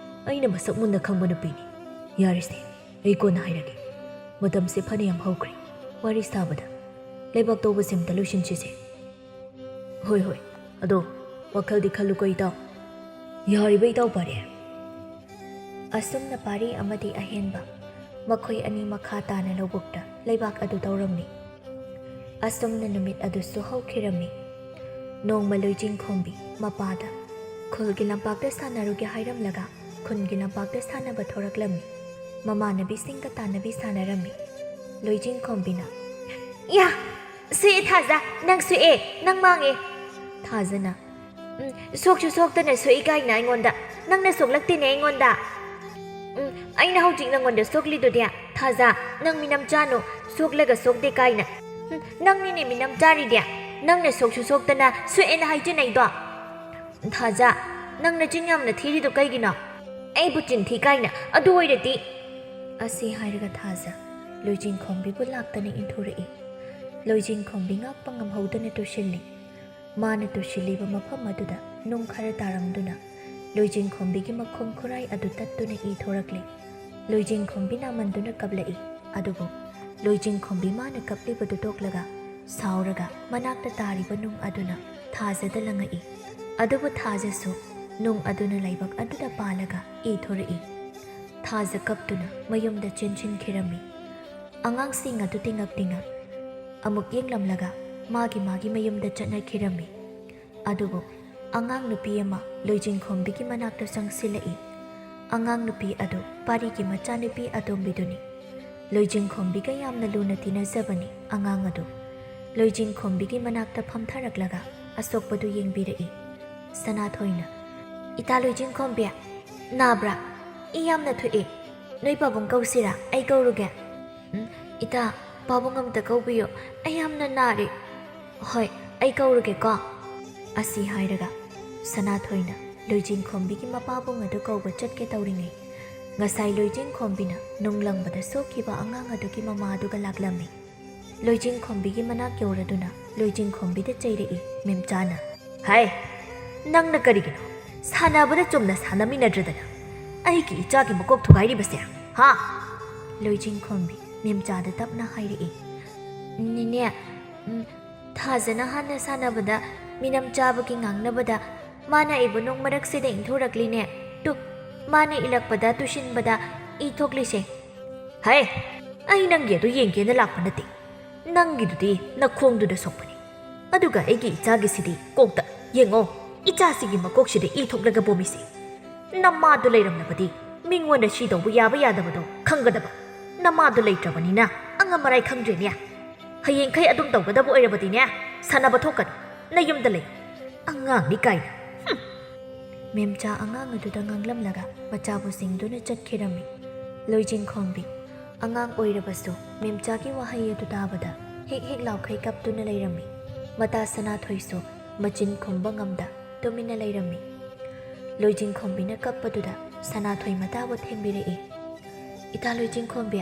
ꯑꯩꯅ ꯃꯁꯛ ꯃꯨꯟꯅ ꯈꯪꯕ ꯅꯨꯄꯤꯅꯤ꯫ ꯌꯥꯔꯦꯁꯦ, ꯑꯩ ꯀꯣꯟꯅ ꯍꯥꯏꯔꯒꯦ꯫ ꯃꯇꯝꯁꯦ ꯐꯅꯌꯥꯝ ꯍꯧꯈ꯭ꯔꯦ ꯋꯥꯔꯤ ꯁꯥꯕꯗ꯫ ꯂꯩꯕꯥꯛ ꯇꯧꯕꯁꯦ ꯑꯝꯇ ꯂꯣꯏꯁꯤꯟꯁꯤꯁꯦ꯫" "ꯍꯣꯏ, ꯍꯣꯏ꯫ ꯑꯗꯣ ꯋꯥꯈꯜꯗꯤ ꯈꯜꯂꯨꯀꯣ ꯏꯇꯥꯎ꯫" "ꯌꯥꯔꯤꯕ ꯏꯇꯥꯎ ꯄꯥꯔꯦ꯫" ꯑꯁꯨꯝꯅ ꯄꯥꯔꯤ ꯑꯃꯗꯤ ꯑꯍꯦꯟꯕ ꯃꯈꯣꯏ ꯑꯅꯤ ꯃꯈꯥ ꯇꯥꯅ ꯂꯧꯕꯨꯛꯇ ꯂꯩꯕꯥꯛ ꯑꯗꯨ ꯇꯧꯔꯝꯃꯤ꯫ ꯑꯁꯨꯝꯅ ꯅꯨꯃꯤꯠ ꯑꯗꯨꯁꯨ ꯍꯧꯈꯤꯔꯝꯃꯤ꯫ ꯅꯣꯡꯃ ꯂꯣꯏꯆꯤꯡꯈꯣꯝꯕꯤ ꯃꯄꯥꯗ ꯈꯨꯜꯒꯤ ꯂꯝꯄꯥꯛꯇ ꯁꯥꯟꯅꯔꯨꯒꯦ ꯍꯥꯏꯔꯝꯂꯒ ꯈꯨꯟꯒꯤ ꯂꯝꯄꯥꯛꯇ ꯁꯥꯟꯅꯕ ꯊꯣꯔꯛꯂꯝꯃꯤ꯫ ꯃꯃꯥꯟꯅꯕꯤꯁꯤꯡꯒ ꯇꯥꯟꯅꯕꯤ ꯁꯥꯟꯅꯔꯝꯃꯤ꯫ ꯂꯣꯏꯆꯤꯡꯈꯣꯝꯕꯤꯅ, "ꯌꯥ! ꯁꯣꯛꯑꯦ ꯊꯥꯖ, ꯅꯪ ꯁꯣꯛꯑꯦ, ꯅꯪ ꯃꯥꯡꯉꯦ꯫" ꯊꯥꯖꯅ, "ꯎꯝ, ꯁꯣꯛꯁꯨ ꯁꯣꯛꯇꯅ ꯁꯣꯛꯏ ꯀꯥꯏꯅ ꯑꯩꯉꯣꯟꯗ, ꯅꯪꯅ ꯁꯣꯛꯂꯛꯇꯦꯅꯦ ꯑꯩꯉꯣꯟꯗ꯫ ꯎꯝ, ꯑꯩꯅ ꯍꯧꯖꯤꯛ ꯅꯪꯉꯣꯟꯗ ꯁꯣꯛꯂꯤꯗꯨꯗꯤ, ꯊꯥꯖ, ꯅꯪ ꯃꯤꯅꯝ ꯆꯥꯅꯨ, ꯁꯣꯛꯂꯒ ꯁꯣꯛꯇꯦ ꯀꯥꯏꯅ꯫ ꯎꯝ, ꯅꯪꯅꯤꯅꯦ ꯃꯤꯅꯝ ꯆꯥꯔꯤꯗꯤ, ꯅꯪꯅ ꯁꯣꯛꯁꯨ ꯁꯣꯛꯇꯅ ꯁꯣꯛꯑꯦꯅ ꯍꯥꯏꯖꯤꯟꯅꯩꯗꯣ꯫" "ꯊꯥꯖ, ꯅꯪ ꯅꯆꯤꯟ ꯌꯥꯝꯅ ꯊꯤꯔꯤꯗꯣ ꯀꯩꯒꯤꯅꯣ? ꯑꯩꯕꯨ ꯆꯤꯟ ꯊꯤ ꯀꯥꯏꯅ? ꯑꯗꯨ ꯑꯣꯏꯔꯗꯤ," ꯑꯁꯤ ꯍꯥꯏꯔꯒ ꯊꯥꯖ ꯂꯣꯏꯖꯤꯡꯈꯣꯝꯕꯤꯕꯨ ꯂꯥꯛꯇꯅ ꯏꯟꯊꯣꯔꯛꯏ꯫ ꯂꯣꯏꯖꯤꯡꯈꯣꯝꯕꯤ ꯉꯥꯛꯄ ꯉꯝꯍꯧꯗꯅ ꯇꯨꯁꯤꯜꯂꯤ꯫ ꯃꯥꯅ ꯇꯨꯁꯤꯜꯂꯤꯕ ꯃꯐꯝ ꯑꯗꯨꯗ ꯅꯨꯡ ꯈꯔ ꯇꯥꯔꯝꯗꯨꯅ ꯂꯣꯏꯖꯤꯡꯈꯣꯝꯕꯤꯒꯤ ꯃꯈꯣꯡ ꯈꯨꯔꯥꯏ ꯑꯗꯨ ꯇꯠꯇꯨꯅ ꯏ ꯊꯣꯔꯛꯂꯤ꯫ ꯂꯣꯏꯖꯤꯡꯈꯣꯝꯕꯤ ꯅꯥꯃꯟꯗꯨꯅ ꯀꯞꯂꯛꯏ꯫ ꯑꯗꯨꯕꯨ ꯂꯣꯏꯖꯤꯡꯈꯣꯝꯕꯤ ꯃꯥꯅ ꯀꯞꯂꯤꯕꯗꯨ ꯇꯣꯛꯂꯒ ꯁꯥꯎꯔꯒ ꯃꯅꯥꯛꯇ ꯇꯥꯔꯤꯕ ꯅꯨꯡ ꯑꯗꯨꯅ ꯊꯥꯖꯗ ꯂꯪꯉꯛꯏ꯫ ꯑꯗꯨꯕꯨ ꯊꯥꯖꯁꯨ ꯅꯨꯡ ꯑꯗꯨꯅ ꯂꯥꯏꯕꯛ ꯑꯗꯨꯗ ꯄꯥꯜꯂꯒ ꯏ ꯊꯣꯔꯛꯏ꯫ ꯊꯥꯖ ꯀꯞꯇꯨꯅ ꯃꯌꯨꯝꯗ ꯆꯦꯟꯁꯤꯟꯈꯤꯔꯝꯃꯤ꯫ ꯑꯉꯥꯡꯁꯤꯡ ꯑꯗꯨ ꯇꯤꯉꯛ ꯇꯤꯉꯛ ꯑꯃꯨꯛ ꯌꯦꯡꯂꯝꯂꯒ ꯃꯥꯒꯤ ꯃꯥꯒꯤ ꯃꯌꯨꯝꯗ ꯆꯠꯅꯈꯤꯔꯝꯃꯤ꯫ ꯑꯗꯨꯕꯨ ꯑꯉꯥꯡ ꯅꯨꯄꯤ ꯑꯃ ꯂꯣꯏꯖꯤꯡꯈꯣꯝꯕꯤꯒꯤ ꯃꯅꯥꯛꯇ ꯆꯪꯁꯤꯜꯂꯛꯏ꯫ ꯑꯉꯥꯡ ꯅꯨꯄꯤ ꯑꯗꯨ ꯄꯥꯔꯤꯒꯤ ꯃꯆꯥꯅꯨꯄꯤ ꯑꯇꯣꯝꯕꯤꯗꯨꯅꯤ꯫ ꯂꯣꯏꯖꯤꯡꯈꯣꯝꯕꯤꯒ ꯌꯥꯝꯅ ꯂꯨꯅ ꯇꯤꯟꯅꯖꯕꯅꯤ ꯑꯉꯥꯡ ꯑꯗꯨ꯫ ꯂꯣꯏꯖꯤꯡꯈꯣꯝꯕꯤꯒꯤ ꯃꯅꯥꯛꯇ ꯐꯝꯊꯔꯛꯂꯒ ꯑꯁꯣꯛꯄꯗꯨ ꯌꯦꯡꯕꯤꯔꯛꯏ꯫ ꯁꯅꯥꯊꯣꯏꯅ, "ꯏꯇꯥ ꯂꯣꯏꯖꯤꯡꯈꯣꯝꯕꯤ, ꯅꯥꯕ꯭ꯔꯥ? ꯏ ꯌꯥꯝꯅ ꯊꯣꯛꯑꯦ꯫ ꯅꯣꯏ ꯄꯥꯕꯨꯡ ꯀꯧꯁꯤꯔꯥ? ꯑꯩ ꯀꯧꯔꯨꯒꯦ?" "ꯎꯝ, ꯏꯇꯥ, ꯄꯥꯕꯨꯡ ꯑꯝꯇ ꯀꯧꯕꯤꯌꯨ꯫ ꯑꯩ ꯌꯥꯝꯅ ꯅꯥꯔꯦ꯫" "ꯍꯣꯏ, ꯑꯩ ꯀꯧꯔꯨꯒꯦꯀꯣ꯫" ꯑꯁꯤ ꯍꯥꯏꯔꯒ ꯁꯅꯥꯊꯣꯏꯅ ꯂꯣꯏꯖꯤꯡꯈꯣꯝꯕꯤꯒꯤ ꯃꯄꯥꯕꯨꯡ ꯑꯗꯨ ꯀꯧꯕ ꯆꯠꯀꯦ ꯇꯧꯔꯤꯉꯩ, ꯉꯁꯥꯏ ꯂꯣꯏꯖꯤꯡꯈꯣꯝꯕꯤꯅ ꯅꯨꯡ ꯂꯪꯕꯗ ꯁꯣꯛꯈꯤꯕ ꯑꯉꯥꯡ ꯑꯗꯨꯒꯤ ꯃꯃꯥ ꯑꯗꯨꯒ ꯂꯥꯛꯂꯝꯃꯤ꯫ ꯂꯣꯏꯖꯤꯡꯈꯣꯝꯕꯤꯒꯤ ꯃꯅꯥꯛ ꯌꯧꯔꯗꯨꯅ ꯂꯣꯏꯖꯤꯡꯈꯣꯝꯕꯤꯗ ꯆꯩꯔꯛꯏ ꯃꯦꯝꯆꯥꯅ꯫ "ꯍꯥꯏ, ꯅꯪꯅ ꯀꯔꯤꯒꯤꯅꯣ ꯁꯥꯟꯅꯕꯗ ꯆꯨꯝꯅ ꯁꯥꯟꯅꯃꯤꯟꯅꯗ꯭ꯔꯗꯅ ꯑꯩꯒꯤ ꯏꯆꯥꯒꯤ ꯃꯀꯣꯛ ꯊꯨꯒꯥꯏꯔꯤꯕꯁꯦ, ꯍꯥ?" ꯂꯣꯏꯖꯤꯡꯈꯣꯝꯕꯤ ꯃꯦꯝꯆꯥꯗ ꯇꯞꯅ ꯍꯥꯏꯔꯛꯏ꯫ "ꯅꯦꯅꯦ, ꯎꯝ, ꯊꯥꯖꯅ ꯍꯥꯟꯅ ꯁꯥꯟꯅꯕꯗ ꯃꯤꯅꯝ ꯆꯥꯕꯒꯤ ꯉꯥꯡꯅꯕꯗ ꯃꯥꯅ ꯑꯩꯕꯨ ꯅꯨꯡ ꯃꯔꯛꯁꯤꯗ ꯏꯟꯊꯣꯔꯛꯂꯤꯅꯦ꯫ ꯇꯨ, ꯃꯥꯅ ꯏꯜꯂꯛꯄꯗ ꯇꯨꯁꯤꯟꯕꯗ ꯏ ꯊꯣꯛꯂꯤꯁꯦ꯫" "ꯍꯩ, ꯑꯩ ꯅꯪꯒꯤ ꯑꯗꯨ ꯌꯦꯡꯒꯦꯅ ꯂꯥꯛꯄ ꯅꯠꯇꯦ꯫ ꯅꯪꯒꯤꯗꯨꯗꯤ ꯅꯈꯣꯡꯗꯨꯗ ꯁꯣꯛꯄꯅꯤ꯫ ꯑꯗꯨꯒ ꯑꯩꯒꯤ ꯏꯆꯥꯒꯤꯁꯤꯗꯤ ꯀꯣꯛꯇ꯫ ꯌꯦꯡꯉꯣ, ꯏꯆꯥꯁꯤꯒꯤ ꯃꯀꯣꯛꯁꯤꯗ ꯏ ꯊꯣꯛꯂꯒ ꯄꯣꯝꯃꯤꯁꯦ꯫ ꯅꯃꯥꯗꯨ ꯂꯩꯔꯝꯂꯕꯗꯤ ꯃꯤꯉꯣꯟꯗ ꯁꯤ ꯇꯧꯕ ꯌꯥꯕ ꯌꯥꯗꯕꯗꯣ ꯈꯪꯒꯗꯕ꯫ ꯅꯃꯥꯗꯨ ꯂꯩꯇ꯭ꯔꯕꯅꯤꯅ ꯑꯉꯝ ꯑꯔꯥꯏ ꯈꯪꯗ꯭ꯔꯦꯅꯦ꯫ ꯍꯌꯦꯡꯈꯩ ꯑꯗꯨꯝ ꯇꯧꯒꯗꯕ ꯑꯣꯏꯔꯕꯗꯤꯅꯦ, ꯁꯥꯟꯅꯕ ꯊꯣꯛꯀꯅꯨ, ꯅꯌꯨꯝꯗ ꯂꯩ꯫ ꯑꯉꯥꯡꯅꯤ ꯀꯥꯏꯅ꯫ ꯍꯨꯝ!" ꯃꯦꯝꯆꯥ ꯑꯉꯥꯡ ꯑꯗꯨꯗ ꯉꯥꯡꯂꯝꯂꯒ ꯃꯆꯥꯕꯨ ꯁꯤꯡꯗꯨꯅ ꯆꯠꯈꯤꯔꯝꯃꯤ꯫ ꯂꯣꯏꯖꯤꯡꯈꯣꯝꯕꯤ ꯑꯉꯥꯡ ꯑꯣꯏꯔꯕꯁꯨ ꯃꯦꯝꯆꯥꯒꯤ ꯋꯥꯍꯩ ꯑꯗꯨ ꯇꯥꯕꯗ ꯍꯤꯛ ꯍꯤꯛ ꯂꯥꯎꯈꯩ ꯀꯞꯇꯨꯅ ꯂꯩꯔꯝꯃꯤ꯫ ꯃꯇꯥ ꯁꯅꯥꯊꯣꯏꯁꯨ ꯃꯆꯤꯟ ꯈꯨꯝꯕ ꯉꯝꯗ ꯇꯨꯃꯤꯟꯅ ꯂꯩꯔꯝꯃꯤ꯫ ꯂꯣꯏꯖꯤꯡꯈꯣꯝꯕꯤꯅ ꯀꯞꯄꯗꯨꯗ ꯁꯅꯥꯊꯣꯏ ꯃꯇꯥꯕꯨ ꯊꯦꯝꯕꯤꯔꯛꯏ꯫ "ꯏꯇꯥ ꯂꯣꯏꯖꯤꯡꯈꯣꯝꯕꯤ,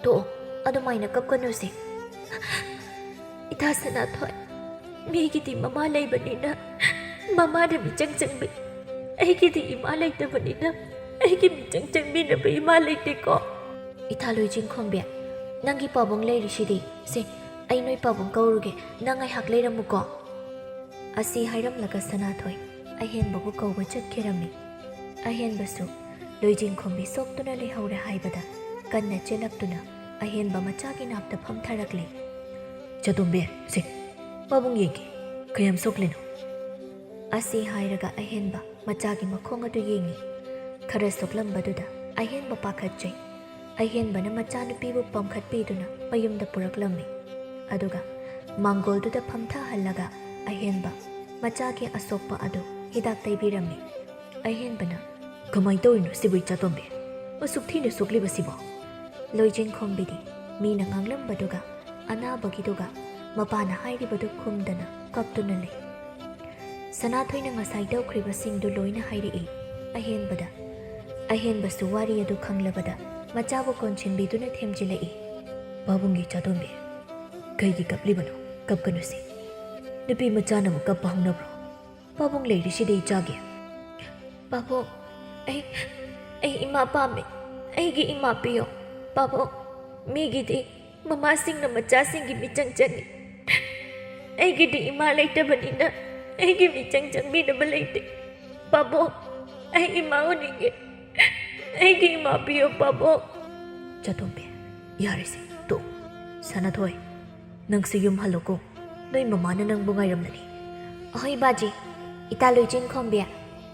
ꯇꯣꯛꯑꯣ, ꯑꯗꯨꯃꯥꯏꯅ ꯀꯞꯀꯅꯨꯁꯦ꯫ ꯏꯇꯥ ꯁꯅꯥꯊꯣꯏ, ꯃꯤꯒꯤꯗꯤ ꯃꯃꯥ ꯂꯩꯕꯅꯤꯅ ꯃꯃꯥꯅ ꯃꯤꯆꯪ ꯆꯪꯕꯤ, ꯑꯩꯒꯤꯗꯤ ꯏꯃꯥ ꯂꯩꯇꯕꯅꯤꯅ ꯑꯩꯒꯤ ꯃꯤꯆꯪ ꯆꯪꯕꯤꯅꯕ ꯏꯃꯥ ꯂꯩꯇꯦꯀꯣ꯫ ꯏꯇꯥ ꯂꯣꯏꯖꯤꯡꯈꯣꯝꯕꯤ, ꯅꯪꯒꯤ ꯄꯥꯕꯨꯡ ꯂꯩꯔꯤꯁꯤꯗꯤ꯫ ꯁꯦ, ꯑꯩ ꯅꯣꯏ ꯄꯥꯕꯨꯡ ꯀꯧꯔꯨꯒꯦ, ꯅꯪ ꯉꯥꯏꯍꯥꯛ ꯂꯩꯔꯝꯃꯨꯀꯣ"꯫ ꯑꯁꯤ ꯍꯥꯏꯔꯝꯂꯒ ꯁꯅꯥꯊꯣꯏ ꯑꯍꯦꯟꯕꯕꯨ ꯀꯧꯕ ꯆꯠꯈꯤꯔꯝꯃꯤ꯫ ꯑꯍꯦꯟꯕꯁꯨ ꯂꯣꯏꯖꯤꯡꯈꯣꯝꯕꯤ ꯁꯣꯛꯇꯨꯅ ꯂꯩꯍꯧꯔꯦ ꯍꯥꯏꯕꯗ ꯀꯟꯅ ꯆꯦꯜꯂꯛꯇꯨꯅ ꯑꯍꯦꯟꯕ ꯃꯆꯥꯒꯤ ꯅꯥꯛꯇ ꯐꯝꯊꯔꯛꯂꯦ꯫ "ꯆꯥꯇꯣꯝꯕꯤ, ꯁꯦ, ꯄꯥꯕꯨꯡ ꯌꯦꯡꯒꯦ, ꯀꯌꯥꯝ ꯁꯣꯛꯂꯤꯅꯣ?" ꯑꯁꯤ ꯍꯥꯏꯔꯒ ꯑꯍꯦꯟꯕ ꯃꯆꯥꯒꯤ ꯃꯈꯣꯡ ꯑꯗꯨ ꯌꯦꯡꯉꯤ꯫ ꯈꯔ ꯁꯣꯛꯂꯝꯕꯗꯨꯗ ꯑꯍꯦꯟꯕ ꯄꯥꯈꯠꯆꯩ꯫ ꯑꯍꯦꯟꯕꯅ ꯃꯆꯥꯅꯨꯄꯤꯕꯨ ꯄꯝꯈꯠꯄꯤꯗꯨꯅ ꯃꯌꯨꯝꯗ ꯄꯨꯔꯛꯂꯝꯃꯤ꯫ ꯑꯗꯨꯒ ꯃꯥꯡꯒꯣꯜꯗꯨꯗ ꯐꯝꯊꯍꯜꯂꯒ ꯑꯍꯦꯟꯕ ꯃꯆꯥꯒꯤ ꯑꯁꯣꯛꯄ ꯑꯗꯨ ꯍꯤꯗꯥꯛ ꯇꯩꯕꯤꯔꯝꯃꯤ꯫ ꯑꯍꯦꯟꯕꯅ, "ꯀꯃꯥꯏ ꯇꯧꯔꯤꯅꯣ ꯁꯤꯕꯨ, ꯏꯆꯥꯇꯣꯝꯕꯤ? ꯑꯁꯨꯛ ꯊꯤꯅ ꯁꯣꯛꯂꯤꯕꯁꯤꯕꯣ?" ꯂꯣꯏꯖꯤꯡꯈꯣꯝꯕꯤꯗꯤ ꯃꯤꯅ ꯉꯥꯡꯂꯝꯕꯗꯨꯒ ꯑꯅꯥꯕꯒꯤꯗꯨꯒ ꯃꯄꯥꯅ ꯍꯥꯏꯔꯤꯕꯗꯨ ꯈꯨꯝꯗꯅ ꯀꯞꯇꯨꯅ ꯂꯩ꯫ ꯁꯅꯥꯊꯣꯏꯅ ꯉꯁꯥꯏ ꯇꯧꯈ꯭ꯔꯤꯕꯁꯤꯡꯗꯨ ꯂꯣꯏꯅ ꯍꯥꯏꯔꯛꯏ ꯑꯍꯦꯟꯕꯗ꯫ ꯑꯍꯦꯟꯕꯁꯨ ꯋꯥꯔꯤ ꯑꯗꯨ ꯈꯪꯂꯕꯗ ꯃꯆꯥꯕꯨ ꯀꯣꯟꯁꯤꯟꯕꯤꯗꯨꯅ ꯊꯦꯝꯖꯤꯜꯂꯛꯏ꯫ "ꯄꯥꯕꯨꯡꯒꯤ ꯆꯥꯇꯣꯝꯕꯤ, ꯀꯩꯒꯤ ꯀꯞꯂꯤꯕꯅꯣ? ꯀꯞꯀꯅꯨꯁꯦ꯫ ꯅꯨꯄꯤ ꯃꯆꯥꯅꯕꯨ ꯀꯞꯄ ꯍꯧꯅꯕ꯭ꯔꯣ? ꯄꯥꯕꯨꯡ ꯂꯩꯔꯤꯁꯤꯗꯤ ꯏꯆꯥꯒꯤ꯫" "ꯄꯥꯕꯨꯡ, ꯑꯩ, ꯑꯩ ꯏꯃꯥ ꯄꯥꯝꯃꯤ꯫ ꯑꯩꯒꯤ ꯏꯃꯥ ꯄꯤꯌꯣ꯫ ꯄꯥꯕꯨꯡ, ꯃꯤꯒꯤꯗꯤ ꯃꯃꯥꯁꯤꯡꯅ ꯃꯆꯥꯁꯤꯡꯒꯤ ꯃꯤꯆꯪ ꯆꯪꯉꯤ꯫ ꯑꯩꯒꯤꯗꯤ ꯏꯃꯥ ꯂꯩꯇꯕꯅꯤꯅ ꯑꯩꯒꯤ ꯃꯤꯆꯪ ꯆꯪꯕꯤꯅꯕ ꯂꯩꯇꯦ꯫ ꯄꯥꯕꯨꯡ, ꯑꯩ ꯏꯃꯥ ꯎꯅꯤꯡꯉꯦ꯫ ꯑꯩꯒꯤ ꯏꯃꯥ ꯄꯤꯌꯣ, ꯄꯥꯕꯨꯡ꯫" "ꯆꯥꯇꯣꯝꯕꯤ, ꯌꯥꯔꯦꯁꯦ, ꯇꯣꯛ꯫ ꯁꯅꯥꯊꯣꯏ, ꯅꯪꯁꯨ ꯌꯨꯝ ꯍꯜꯂꯣꯀꯣ꯫ ꯅꯣꯏ ꯃꯃꯥꯅ ꯅꯪꯕꯨ ꯉꯥꯏꯔꯝꯂꯅꯤ꯫" "ꯑꯍꯣꯏ ꯕꯥꯖꯤ, ꯏꯇꯥ ꯂꯣꯏꯖꯤꯡꯈꯣꯝꯕꯤ,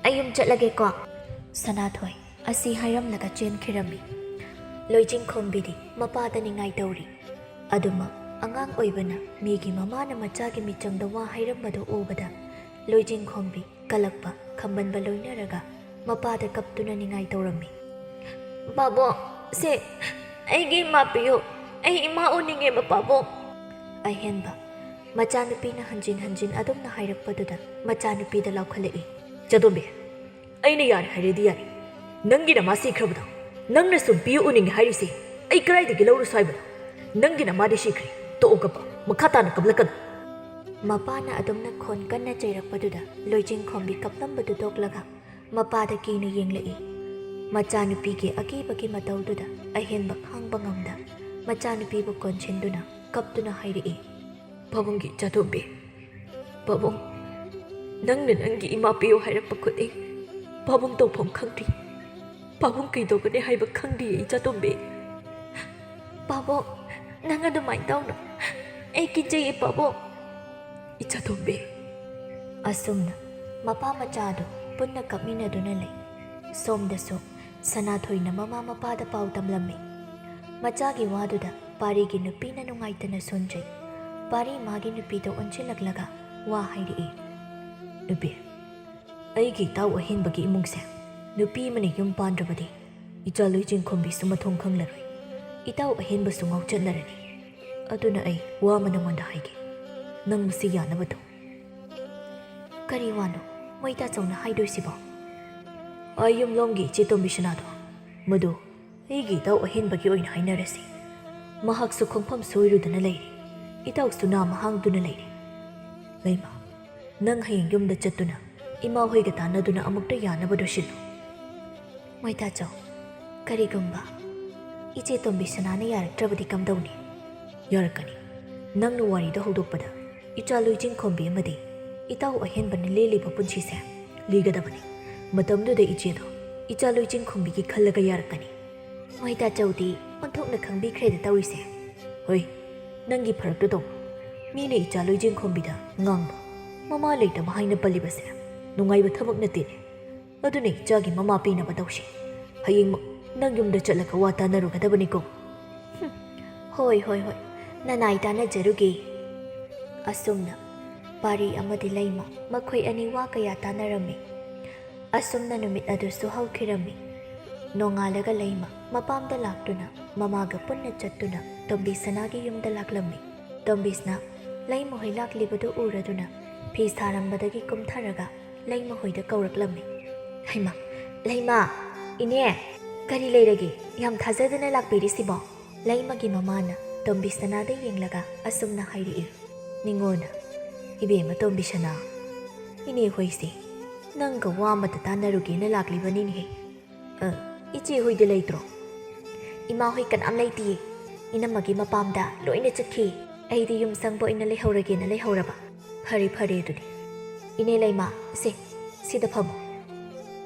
ꯑꯩ ꯌꯨꯝ ꯆꯠꯂꯒꯦꯀꯣ꯫" ꯁꯅꯥꯊꯣꯏ ꯑꯁꯤ ꯍꯥꯏꯔꯝꯂꯒ ꯆꯦꯟꯈꯤꯔꯝꯃꯤ꯫ ꯂꯣꯏꯖꯤꯡꯈꯣꯝꯕꯤꯗꯤ ꯃꯄꯥꯗ ꯅꯤꯡꯉꯥꯏ ꯇꯧꯔꯤ꯫ ꯑꯗꯨꯃꯛ ꯑꯉꯥꯡ ꯑꯣꯏꯕꯅ ꯃꯤꯒꯤ ꯃꯃꯥꯅ ꯃꯆꯥꯒꯤ ꯃꯤꯆꯪꯗ ꯋꯥ ꯍꯥꯏꯔꯝꯕꯗꯨ ꯎꯕꯗ ꯂꯣꯏꯖꯤꯡꯈꯣꯝꯕꯤ ꯀꯂꯛꯄ ꯈꯝꯕꯟꯕ ꯂꯣꯏꯅꯔꯒ ꯃꯄꯥꯗ ꯀꯞꯇꯨꯅ ꯅꯤꯡꯉꯥꯏ ꯇꯧꯔꯝꯃꯤ꯫ "ꯄꯥꯕꯨꯡ, ꯁꯦ, ꯑꯩꯒꯤ ꯏꯃꯥ ꯄꯤꯌꯨ꯫ ꯑꯩ ꯏꯃꯥ ꯎꯅꯤꯡꯉꯦꯕ, ꯄꯥꯕꯨꯡ꯫" ꯑꯍꯦꯟꯕ ꯃꯆꯥꯅꯨꯄꯤꯅ ꯍꯟꯖꯤꯟ ꯍꯟꯖꯤꯟ ꯑꯗꯨꯝꯅ ꯍꯥꯏꯔꯛꯄꯗꯨꯗ ꯃꯆꯥꯅꯨꯄꯤꯗ ꯂꯥꯎꯈꯠꯂꯛꯏ꯫ "ꯆꯥꯇꯣꯝꯕꯤ, ꯑꯩꯅ ꯌꯥꯔꯦ ꯍꯥꯏꯔꯦꯗꯤ ꯌꯥꯔꯦ꯫ ꯅꯪꯒꯤ ꯅꯃꯥ ꯁꯤꯈ꯭ꯔꯕꯗꯣ, ꯅꯪꯅ ꯁꯨꯝ ꯄꯤꯌꯨ ꯎꯅꯤꯡꯉꯦ ꯍꯥꯏꯔꯤꯁꯦ ꯑꯩ ꯀꯗꯥꯏꯗꯒꯤ ꯂꯧꯔꯨꯁꯨ ꯍꯥꯏꯕꯅꯣ? ꯅꯪꯒꯤ ꯅꯃꯥꯗꯤ ꯁꯤꯈ꯭ꯔꯦ, ꯇꯣꯛꯑꯣ ꯀꯞꯄ, ꯃꯈꯥ ꯇꯥꯅ ꯀꯞꯂꯛꯀꯅꯨ꯫" ꯃꯄꯥꯅ ꯑꯗꯨꯝꯅ ꯈꯣꯟ ꯀꯟꯅ ꯆꯩꯔꯛꯄꯗꯨꯗ ꯂꯣꯏꯖꯤꯡꯈꯣꯝꯕꯤ ꯀꯞꯂꯝꯕꯗꯨ ꯇꯣꯛꯂꯒ ꯃꯄꯥꯗ ꯀꯤꯅ ꯌꯦꯡꯂꯛꯏ꯫ ꯃꯆꯥꯅꯨꯄꯤꯒꯤ ꯑꯀꯤꯕꯒꯤ ꯃꯇꯧꯗꯨꯗ ꯑꯍꯦꯟꯕ ꯈꯥꯡꯕ ꯉꯝꯗ ꯃꯆꯥꯅꯨꯄꯤꯕꯨ ꯀꯣꯟꯁꯤꯟꯗꯨꯅ ꯀꯞꯇꯨꯅ ꯍꯥꯏꯔꯛꯏ꯫ "ꯄꯥꯕꯨꯡꯒꯤ ꯏꯆꯥꯇꯣꯝꯕꯤ, ꯄꯥꯕꯨꯡ, ꯅꯪꯅ ꯅꯪꯒꯤ ꯏꯃꯥ ꯄꯤꯌꯨ ꯍꯥꯏꯔꯛꯄ ꯈꯨꯗꯤꯡ ꯄꯥꯕꯨꯡ ꯇꯧꯐꯝ ꯈꯪꯗ꯭ꯔꯤ꯫ ꯄꯥꯕꯨꯡ ꯀꯩꯗꯧꯒꯅꯤ ꯍꯥꯏꯕ ꯈꯪꯗ꯭ꯔꯤꯌꯦ ꯏꯆꯥꯇꯣꯝꯕꯤ꯫" "ꯄꯥꯕꯨꯡ, ꯅꯪ ꯑꯗꯨꯃꯥꯏꯅ ꯇꯧꯅꯨ꯫ ꯑꯩ ꯀꯤꯖꯩꯌꯦ ꯄꯥꯕꯨꯡ꯫" "ꯏꯆꯥꯇꯣꯝꯕꯤ꯫" ꯑꯁꯨꯝꯅ ꯃꯄꯥ ꯃꯆꯥꯗꯨ ꯄꯨꯟꯅ ꯀꯞꯃꯤꯟꯅꯗꯨꯅ ꯂꯩ꯫ ꯁꯣꯝꯗꯁꯨ ꯁꯅꯥꯊꯣꯏꯅ ꯃꯃꯥ ꯃꯄꯥꯗ ꯄꯥꯎ ꯇꯝꯂꯝꯃꯤ꯫ ꯃꯆꯥꯒꯤ ꯋꯥꯗꯨꯗ ꯄꯥꯔꯤꯒꯤ ꯅꯨꯄꯤꯅ ꯅꯨꯡꯉꯥꯏꯇꯅ ꯁꯣꯟꯖꯩ꯫ ꯄꯥꯔꯤ ꯃꯥꯒꯤ ꯅꯨꯄꯤꯗ ꯑꯣꯟꯁꯤꯜꯂꯛꯂꯒ ꯋꯥ ꯍꯥꯏꯔꯛꯏ꯫ "ꯅꯨꯄꯤ, ꯑꯩꯒꯤ ꯏꯇꯥꯎ ꯑꯍꯦꯟꯕꯒꯤ ꯏꯃꯨꯡꯁꯦ ꯅꯨꯄꯤ ꯑꯃꯅ ꯌꯨꯝ ꯄꯥꯟꯗ꯭ꯔꯕꯗꯤ ꯏꯆꯥ ꯂꯣꯏꯖꯤꯡꯈꯣꯝꯕꯤꯁꯨ ꯃꯊꯣꯡ ꯈꯪꯂꯔꯣꯏ, ꯏꯇꯥꯎ ꯑꯍꯦꯟꯕꯁꯨ ꯉꯥꯎꯆꯠꯅꯔꯅꯤ꯫ ꯑꯗꯨꯅ ꯑꯩ ꯋꯥ ꯑꯃ ꯅꯉꯣꯟꯗ ꯍꯥꯏꯒꯦ, ꯅꯪ ꯃꯁꯤ ꯌꯥꯅꯕ ꯇꯧ꯫" "ꯀꯔꯤ ꯋꯥꯅꯣ ꯃꯣꯏ ꯇꯥꯆꯧꯅ ꯍꯥꯏꯗꯣꯏꯁꯤꯕꯣ?" "ꯑꯥ ꯌꯨꯝꯂꯣꯝꯒꯤ ꯏꯆꯦ ꯇꯣꯝꯕꯤꯁꯅꯥꯗꯣ, ꯃꯗꯨ ꯑꯩꯒꯤ ꯏꯇꯥꯎ ꯑꯍꯦꯟꯕꯒꯤ ꯑꯣꯏꯅ ꯍꯥꯏꯅꯔꯁꯤ꯫ ꯃꯍꯥꯛꯁꯨ ꯈꯣꯡꯐꯝ ꯁꯣꯏꯔꯨꯗꯅ ꯂꯩꯔꯤ, ꯏꯇꯥꯎꯁꯨ ꯅꯥ ꯃꯍꯥꯡꯗꯨꯅ ꯂꯩꯔꯤ꯫ ꯂꯩꯃ, ꯅꯪ ꯍꯌꯦꯡ ꯌꯨꯝꯗ ꯆꯠꯇꯨꯅ ꯏꯃꯥ ꯍꯣꯏꯒ ꯇꯥꯟꯅꯗꯨꯅ ꯑꯃꯨꯛꯇ ꯌꯥꯅꯕꯗꯨ ꯁꯤꯜꯂꯨ꯫" "ꯃꯣꯏ ꯇꯥꯆꯧ, ꯀꯔꯤꯒꯨꯝꯕ ꯏꯆꯦ ꯇꯣꯝꯕꯤꯁꯅꯥꯅ ꯌꯥꯔꯛꯇ꯭ꯔꯕꯗꯤ ꯀꯝꯗꯧꯅꯤ?" "ꯌꯥꯔꯛꯀꯅꯤ꯫ ꯅꯪꯅ ꯋꯥꯔꯤꯗꯣ ꯍꯧꯗꯣꯛꯄꯗ ꯏꯆꯥ ꯂꯣꯏꯖꯤꯡꯈꯣꯝꯕꯤ ꯑꯃꯗꯤ ꯏꯇꯥꯎ ꯑꯍꯦꯟꯕꯅ ꯂꯦꯜꯂꯤꯕ ꯄꯨꯟꯁꯤꯁꯦ ꯂꯤꯒꯗꯕꯅꯤ꯫ ꯃꯇꯝꯗꯨꯗ ꯏꯆꯦꯗꯣ ꯏꯆꯥ ꯂꯣꯏꯖꯤꯡꯈꯣꯝꯕꯤꯒꯤ ꯈꯜꯂꯒ ꯌꯥꯔꯛꯀꯅꯤ꯫" "ꯃꯣꯏ ꯇꯥꯆꯧꯗꯤ ꯑꯣꯟꯊꯣꯛꯅ ꯈꯪꯕꯤꯈ꯭ꯔꯦꯗ ꯇꯧꯔꯤꯁꯦ꯫" "ꯍꯣꯏ, ꯅꯪꯒꯤ ꯐꯔꯛꯇꯣ ꯇꯧ꯫ ꯃꯤꯅ ꯏꯆꯥ ꯂꯣꯏꯖꯤꯡꯈꯣꯝꯕꯤꯗ ꯉꯥꯡꯕ, ꯃꯃꯥ ꯂꯩꯇꯕ ꯍꯥꯏꯅ ꯄꯜꯂꯤꯕꯁꯦ ꯅꯨꯡꯉꯥꯏꯕ ꯊꯕꯛ ꯅꯠꯇꯦꯅꯦ꯫ ꯑꯗꯨꯅ ꯏꯆꯥꯒꯤ ꯃꯃꯥ ꯄꯤꯅꯕ ꯇꯧꯁꯤ꯫ ꯍꯌꯦꯡꯃꯛ ꯅꯪ ꯌꯨꯝꯗ ꯆꯠꯂꯒ ꯋꯥ ꯇꯥꯟꯅꯔꯨꯒꯗꯕꯅꯤꯀꯣ꯫" "ꯍꯨꯝ, ꯍꯣꯏ, ꯍꯣꯏ, ꯍꯣꯏ, ꯅꯅꯥꯏ ꯇꯥꯟꯅꯖꯔꯨꯒꯦ꯫" ꯑꯁꯨꯝꯅ ꯄꯥꯔꯤ ꯑꯃꯗꯤ ꯂꯩꯃ ꯃꯈꯣꯏ ꯑꯅꯤ ꯋꯥ ꯀꯌꯥ ꯇꯥꯟꯅꯔꯝꯃꯤ꯫ ꯑꯁꯨꯝꯅ ꯅꯨꯃꯤꯠ ꯑꯗꯨꯁꯨ ꯍꯧꯈꯤꯔꯝꯃꯤ꯫ ꯅꯣꯡꯉꯥꯜꯂꯒ ꯂꯩꯃ ꯃꯄꯥꯝꯗ ꯂꯥꯛꯇꯨꯅ ꯃꯃꯥꯒ ꯄꯨꯟꯅ ꯆꯠꯇꯨꯅ ꯇꯣꯝꯕꯤ ꯁꯅꯥꯒꯤ ꯌꯨꯝꯗ ꯂꯥꯛꯂꯝꯃꯤ꯫ ꯇꯣꯝꯕꯤꯁꯅꯥ, ꯂꯩꯃꯍꯣꯏ ꯂꯥꯛꯂꯤꯕꯗꯨ ꯎꯔꯗꯨꯅ ꯐꯤ ꯁꯥꯔꯝꯕꯗꯒꯤ ꯀꯨꯝꯊꯔꯒ ꯂꯩꯃꯍꯣꯏꯗ ꯀꯧꯔꯛꯂꯝꯃꯤ꯫ "ꯍꯩꯃꯥ, ꯂꯩꯃ, ꯏꯅꯦ, ꯀꯔꯤ ꯂꯩꯔꯒꯦ? ꯌꯥꯝ ꯊꯥꯖꯗꯅ ꯂꯥꯛꯄꯤꯔꯤꯁꯤꯕꯣ?" ꯂꯩꯃꯒꯤ ꯃꯃꯥꯅ ꯇꯣꯝꯕꯤꯁꯅꯥꯗ ꯌꯦꯡꯂꯒ ꯑꯁꯨꯝꯅ ꯍꯥꯏꯔꯛꯏ꯫ ꯅꯤꯉꯣꯜꯅ, "ꯏꯕꯦꯝꯃ ꯇꯣꯝꯕꯤꯁꯅꯥ, ꯏꯅꯦ ꯍꯣꯏꯁꯦ ꯅꯪꯒ ꯋꯥ ꯑꯃꯇ ꯇꯥꯟꯅꯔꯨꯒꯦꯅ ꯂꯥꯛꯂꯤꯕꯅꯤꯅꯦꯍꯦ꯫ ꯑ, ꯏꯆꯦ ꯍꯣꯏꯗꯤ ꯂꯩꯇ꯭ꯔꯣ?" "ꯏꯃꯥ ꯍꯣꯏ ꯀꯅꯥꯝ ꯂꯩꯇꯤꯌꯦ꯫ ꯏꯅꯝꯃꯒꯤ ꯃꯄꯥꯝꯗ ꯂꯣꯏꯅ ꯆꯠꯈꯤ꯫ ꯑꯩꯗꯤ ꯌꯨꯝ ꯁꯪꯕ ꯑꯣꯏꯅ ꯂꯩꯍꯧꯔꯒꯦꯅ ꯂꯩꯍꯧꯔꯕ꯫" "ꯐꯔꯦ, ꯐꯔꯦ ꯑꯗꯨꯗꯤ꯫ ꯏꯅꯦ ꯂꯩꯃ, ꯁꯦ, ꯁꯤꯗ ꯐꯝꯃꯣ꯫"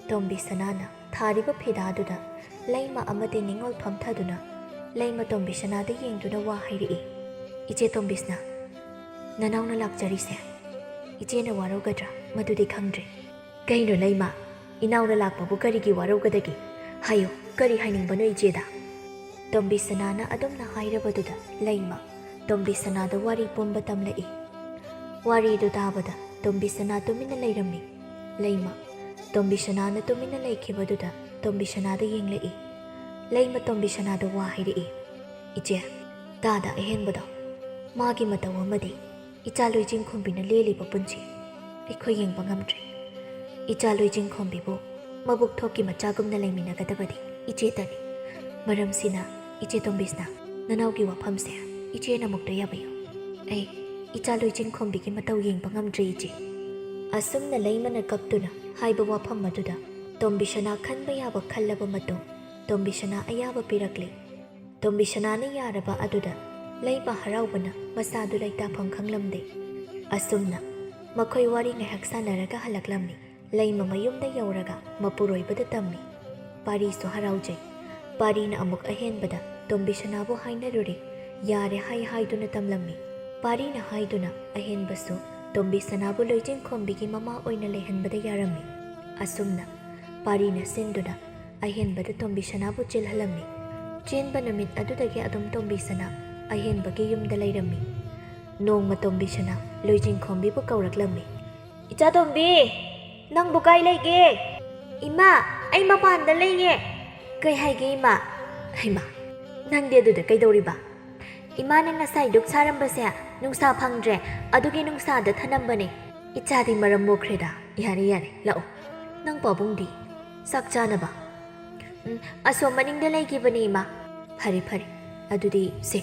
ꯇꯣꯝꯕꯤꯁꯅꯥꯅ ꯊꯥꯔꯤꯕ ꯐꯤꯗꯥꯗꯨꯗ ꯂꯩꯃ ꯑꯃꯗꯤ ꯅꯤꯉꯣꯜ ꯐꯝꯊꯗꯨꯅ ꯂꯩꯃ ꯇꯣꯝꯕꯤꯁꯅꯥꯗ ꯌꯦꯡꯗꯨꯅ ꯋꯥ ꯍꯥꯏꯔꯛꯏ꯫ "ꯏꯆꯦ ꯇꯣꯝꯕꯤꯁꯅꯥ, ꯅꯅꯥꯎꯅ ꯂꯥꯛꯆꯔꯤꯁꯦ ꯏꯆꯦꯅ ꯋꯥꯔꯧꯒꯗ꯭ꯔꯥ ꯃꯗꯨꯗꯤ ꯈꯪꯗ꯭ꯔꯦ꯫" "ꯀꯩꯅꯣ ꯂꯩꯃ, ꯏꯅꯥꯎꯅ ꯂꯥꯛꯄꯕꯨ ꯀꯔꯤꯒꯤ ꯋꯥꯔꯧꯒꯗꯒꯦ? ꯍꯥꯏꯌꯨ, ꯀꯔꯤ ꯍꯥꯏꯅꯤꯡꯕꯅꯣ ꯏꯆꯦꯗ?" ꯇꯣꯝꯕꯤꯁꯅꯥꯅ ꯑꯗꯨꯝꯅ ꯍꯥꯏꯔꯕꯗꯨꯗ ꯂꯩꯃ ꯇꯣꯝꯕꯤꯁꯅꯥꯗ ꯋꯥꯔꯤ ꯄꯨꯝꯕ ꯇꯝꯂꯛꯏ꯫ ꯋꯥꯔꯤꯗꯨ ꯇꯥꯕꯗ ꯇꯣꯝꯕꯤꯁꯅꯥ ꯇꯨꯃꯤꯟꯅ ꯂꯩꯔꯝꯃꯤ꯫ ꯂꯩꯃ ꯇꯣꯝꯕꯤꯁꯅꯥꯅ ꯇꯨꯃꯤꯟꯅ ꯂꯩꯈꯤꯕꯗꯨꯗ ꯇꯣꯝꯕꯤꯁꯅꯥꯗ ꯌꯦꯡꯂꯛꯏ꯫ ꯂꯩꯃ ꯇꯣꯝꯕꯤꯁꯅꯥꯗ ꯋꯥ ꯍꯥꯏꯔꯛꯏ꯫ "ꯏꯆꯦ, ꯇꯥꯗ ꯑꯍꯦꯟꯕꯗꯣ, ꯃꯥꯒꯤ ꯃꯇꯧ ꯑꯃꯗꯤ ꯏꯆꯥ ꯂꯣꯏ ꯆꯤꯡꯈꯣꯝꯕꯤꯅ ꯂꯦꯜꯂꯤꯕ ꯄꯨꯟꯁꯤ ꯑꯩꯈꯣꯏ ꯌꯦꯡꯕ ꯉꯝꯗ꯭ꯔꯦ꯫ ꯏꯆꯥ ꯂꯣꯏ ꯆꯤꯡꯈꯣꯝꯕꯤꯕꯨ ꯃꯕꯨꯛ ꯊꯣꯛꯀꯤ ꯃꯆꯥꯒꯨꯝꯅ ꯂꯩꯃꯤꯟꯅꯒꯗꯕꯗꯤ ꯏꯆꯦꯇꯅꯤ꯫ ꯃꯔꯝꯁꯤꯅ ꯏꯆꯦ ꯇꯣꯝꯕꯤꯁꯅꯥ, ꯅꯅꯥꯎꯒꯤ ꯋꯥꯐꯝꯁꯦ ꯏꯆꯦꯅ ꯑꯃꯨꯛꯇ ꯌꯥꯕꯤꯌꯨ꯫ ꯑꯩ ꯏꯆꯥ ꯂꯣꯏ ꯆꯤꯡꯈꯣꯝꯕꯤꯒꯤ ꯃꯇꯧ ꯌꯦꯡꯕ ꯉꯝꯗ꯭ꯔꯦ ꯏꯆꯦ꯫" ꯑꯁꯨꯝꯅ ꯂꯩꯃꯅ ꯀꯞꯇꯨꯅ ꯍꯥꯏꯕ ꯋꯥꯐꯝ ꯑꯗꯨꯗ ꯇꯣꯝꯕꯤꯁꯅꯥ ꯈꯟꯕ ꯌꯥꯕ ꯈꯜꯂꯕ ꯃꯇꯨꯡ ꯇꯣꯝꯕꯤꯁꯅꯥ ꯑꯌꯥꯕ ꯄꯤꯔꯛꯂꯦ꯫ ꯇꯣꯝꯕꯤꯁꯅꯥꯅ ꯌꯥꯔꯕ ꯑꯗꯨꯗ ꯂꯩꯃ ꯍꯔꯥꯎꯕꯅ ꯃꯁꯥꯗꯨ ꯂꯩꯇꯥꯐꯝ ꯈꯪꯂꯝꯗꯦ꯫ ꯑꯁꯨꯝꯅ ꯃꯈꯣꯏ ꯋꯥꯔꯤ ꯉꯥꯏꯍꯥꯛ ꯁꯥꯟꯅꯔꯒ ꯍꯜꯂꯛꯂꯝꯃꯤ꯫ ꯂꯩꯃ ꯃꯌꯨꯝꯗ ꯌꯧꯔꯒ ꯃꯄꯨꯔꯣꯏꯕꯗ ꯇꯝꯃꯤ꯫ ꯄꯥꯔꯤꯁꯨ ꯍꯔꯥꯎꯖꯩ꯫ ꯄꯥꯔꯤꯅ ꯑꯃꯨꯛ ꯑꯍꯦꯟꯕꯗ ꯇꯣꯝꯕꯤꯁꯅꯥꯕꯨ ꯍꯥꯏꯅꯔꯨꯔꯦ꯫ ꯌꯥꯔꯦ ꯍꯥꯏ ꯍꯥꯏꯗꯨꯅ ꯇꯝꯂꯝꯃꯤ꯫ ꯄꯥꯔꯤꯅ ꯍꯥꯏꯗꯨꯅ ꯑꯍꯦꯟꯕꯁꯨ ꯇꯣꯝꯕꯤꯁꯅꯥꯕꯨ ꯂꯣꯏꯆꯤꯡꯈꯣꯝꯕꯤꯒꯤ ꯃꯃꯥ ꯑꯣꯏꯅ ꯂꯩꯍꯟꯕꯗ ꯌꯥꯔꯝꯃꯤ꯫ ꯑꯁꯨꯝꯅ ꯄꯥꯔꯤꯅ ꯁꯤꯟꯗꯨꯅ ꯑꯍꯦꯟꯕꯗ ꯇꯣꯝꯕꯤꯁꯅꯥꯕꯨ ꯆꯦꯜꯍꯜꯂꯝꯃꯤ꯫ ꯆꯦꯟꯕ ꯅꯨꯃꯤꯠ ꯑꯗꯨꯗꯒꯤ ꯑꯗꯨꯝ ꯇꯣꯝꯕꯤꯁꯅꯥ ꯑꯍꯦꯟꯕꯒꯤ ꯌꯨꯝꯗ ꯂꯩꯔꯝꯃꯤ꯫ ꯅꯣꯡꯃ ꯇꯣꯝꯕꯤꯁꯅꯥ ꯂꯣꯏꯆꯤꯡꯈꯣꯝꯕꯤꯕꯨ ꯀꯧꯔꯛꯂꯝꯃꯤ꯫ "ꯏꯆꯥ ꯇꯣꯝꯕꯤ, ꯅꯪꯕꯨ ꯀꯥꯏ ꯂꯩꯒꯦ?" "ꯏꯃꯥ, ꯑꯩ ꯃꯄꯥꯟꯗ ꯂꯩꯌꯦ꯫" "ꯀꯩ ꯍꯥꯏꯒꯦ ꯏꯃꯥ?" "ꯍꯩꯃꯥ, ꯅꯪꯗꯤ ꯑꯗꯨꯗ ꯀꯩꯗꯧꯔꯤꯕ?" "ꯏꯃꯥꯅ ꯉꯁꯥꯏ ꯗꯨꯛ ꯁꯥꯔꯝꯕꯁꯦ ꯅꯨꯡꯁꯥ ꯐꯪꯗ꯭ꯔꯦ, ꯑꯗꯨꯒꯤ ꯅꯨꯡꯁꯥꯗ ꯊꯅꯝꯕꯅꯦ꯫ ꯏꯆꯥꯗꯤ ꯃꯔꯝ ꯃꯣꯛꯈ꯭ꯔꯦꯗ꯫ ꯌꯥꯔꯦ, ꯌꯥꯔꯦ, ꯂꯥꯛꯑꯣ꯫ ꯅꯪ ꯄꯥꯕꯨꯡꯗꯤ? ꯆꯥꯛ ꯆꯥꯅꯕ? ꯎꯝ, ꯑꯁꯣꯝ ꯃꯅꯤꯡꯗ ꯂꯩꯈꯤꯕꯅꯦ, ꯏꯃꯥ꯫ ꯐꯔꯦ, ꯐꯔꯦ꯫ ꯑꯗꯨꯗꯤ ꯁꯦ,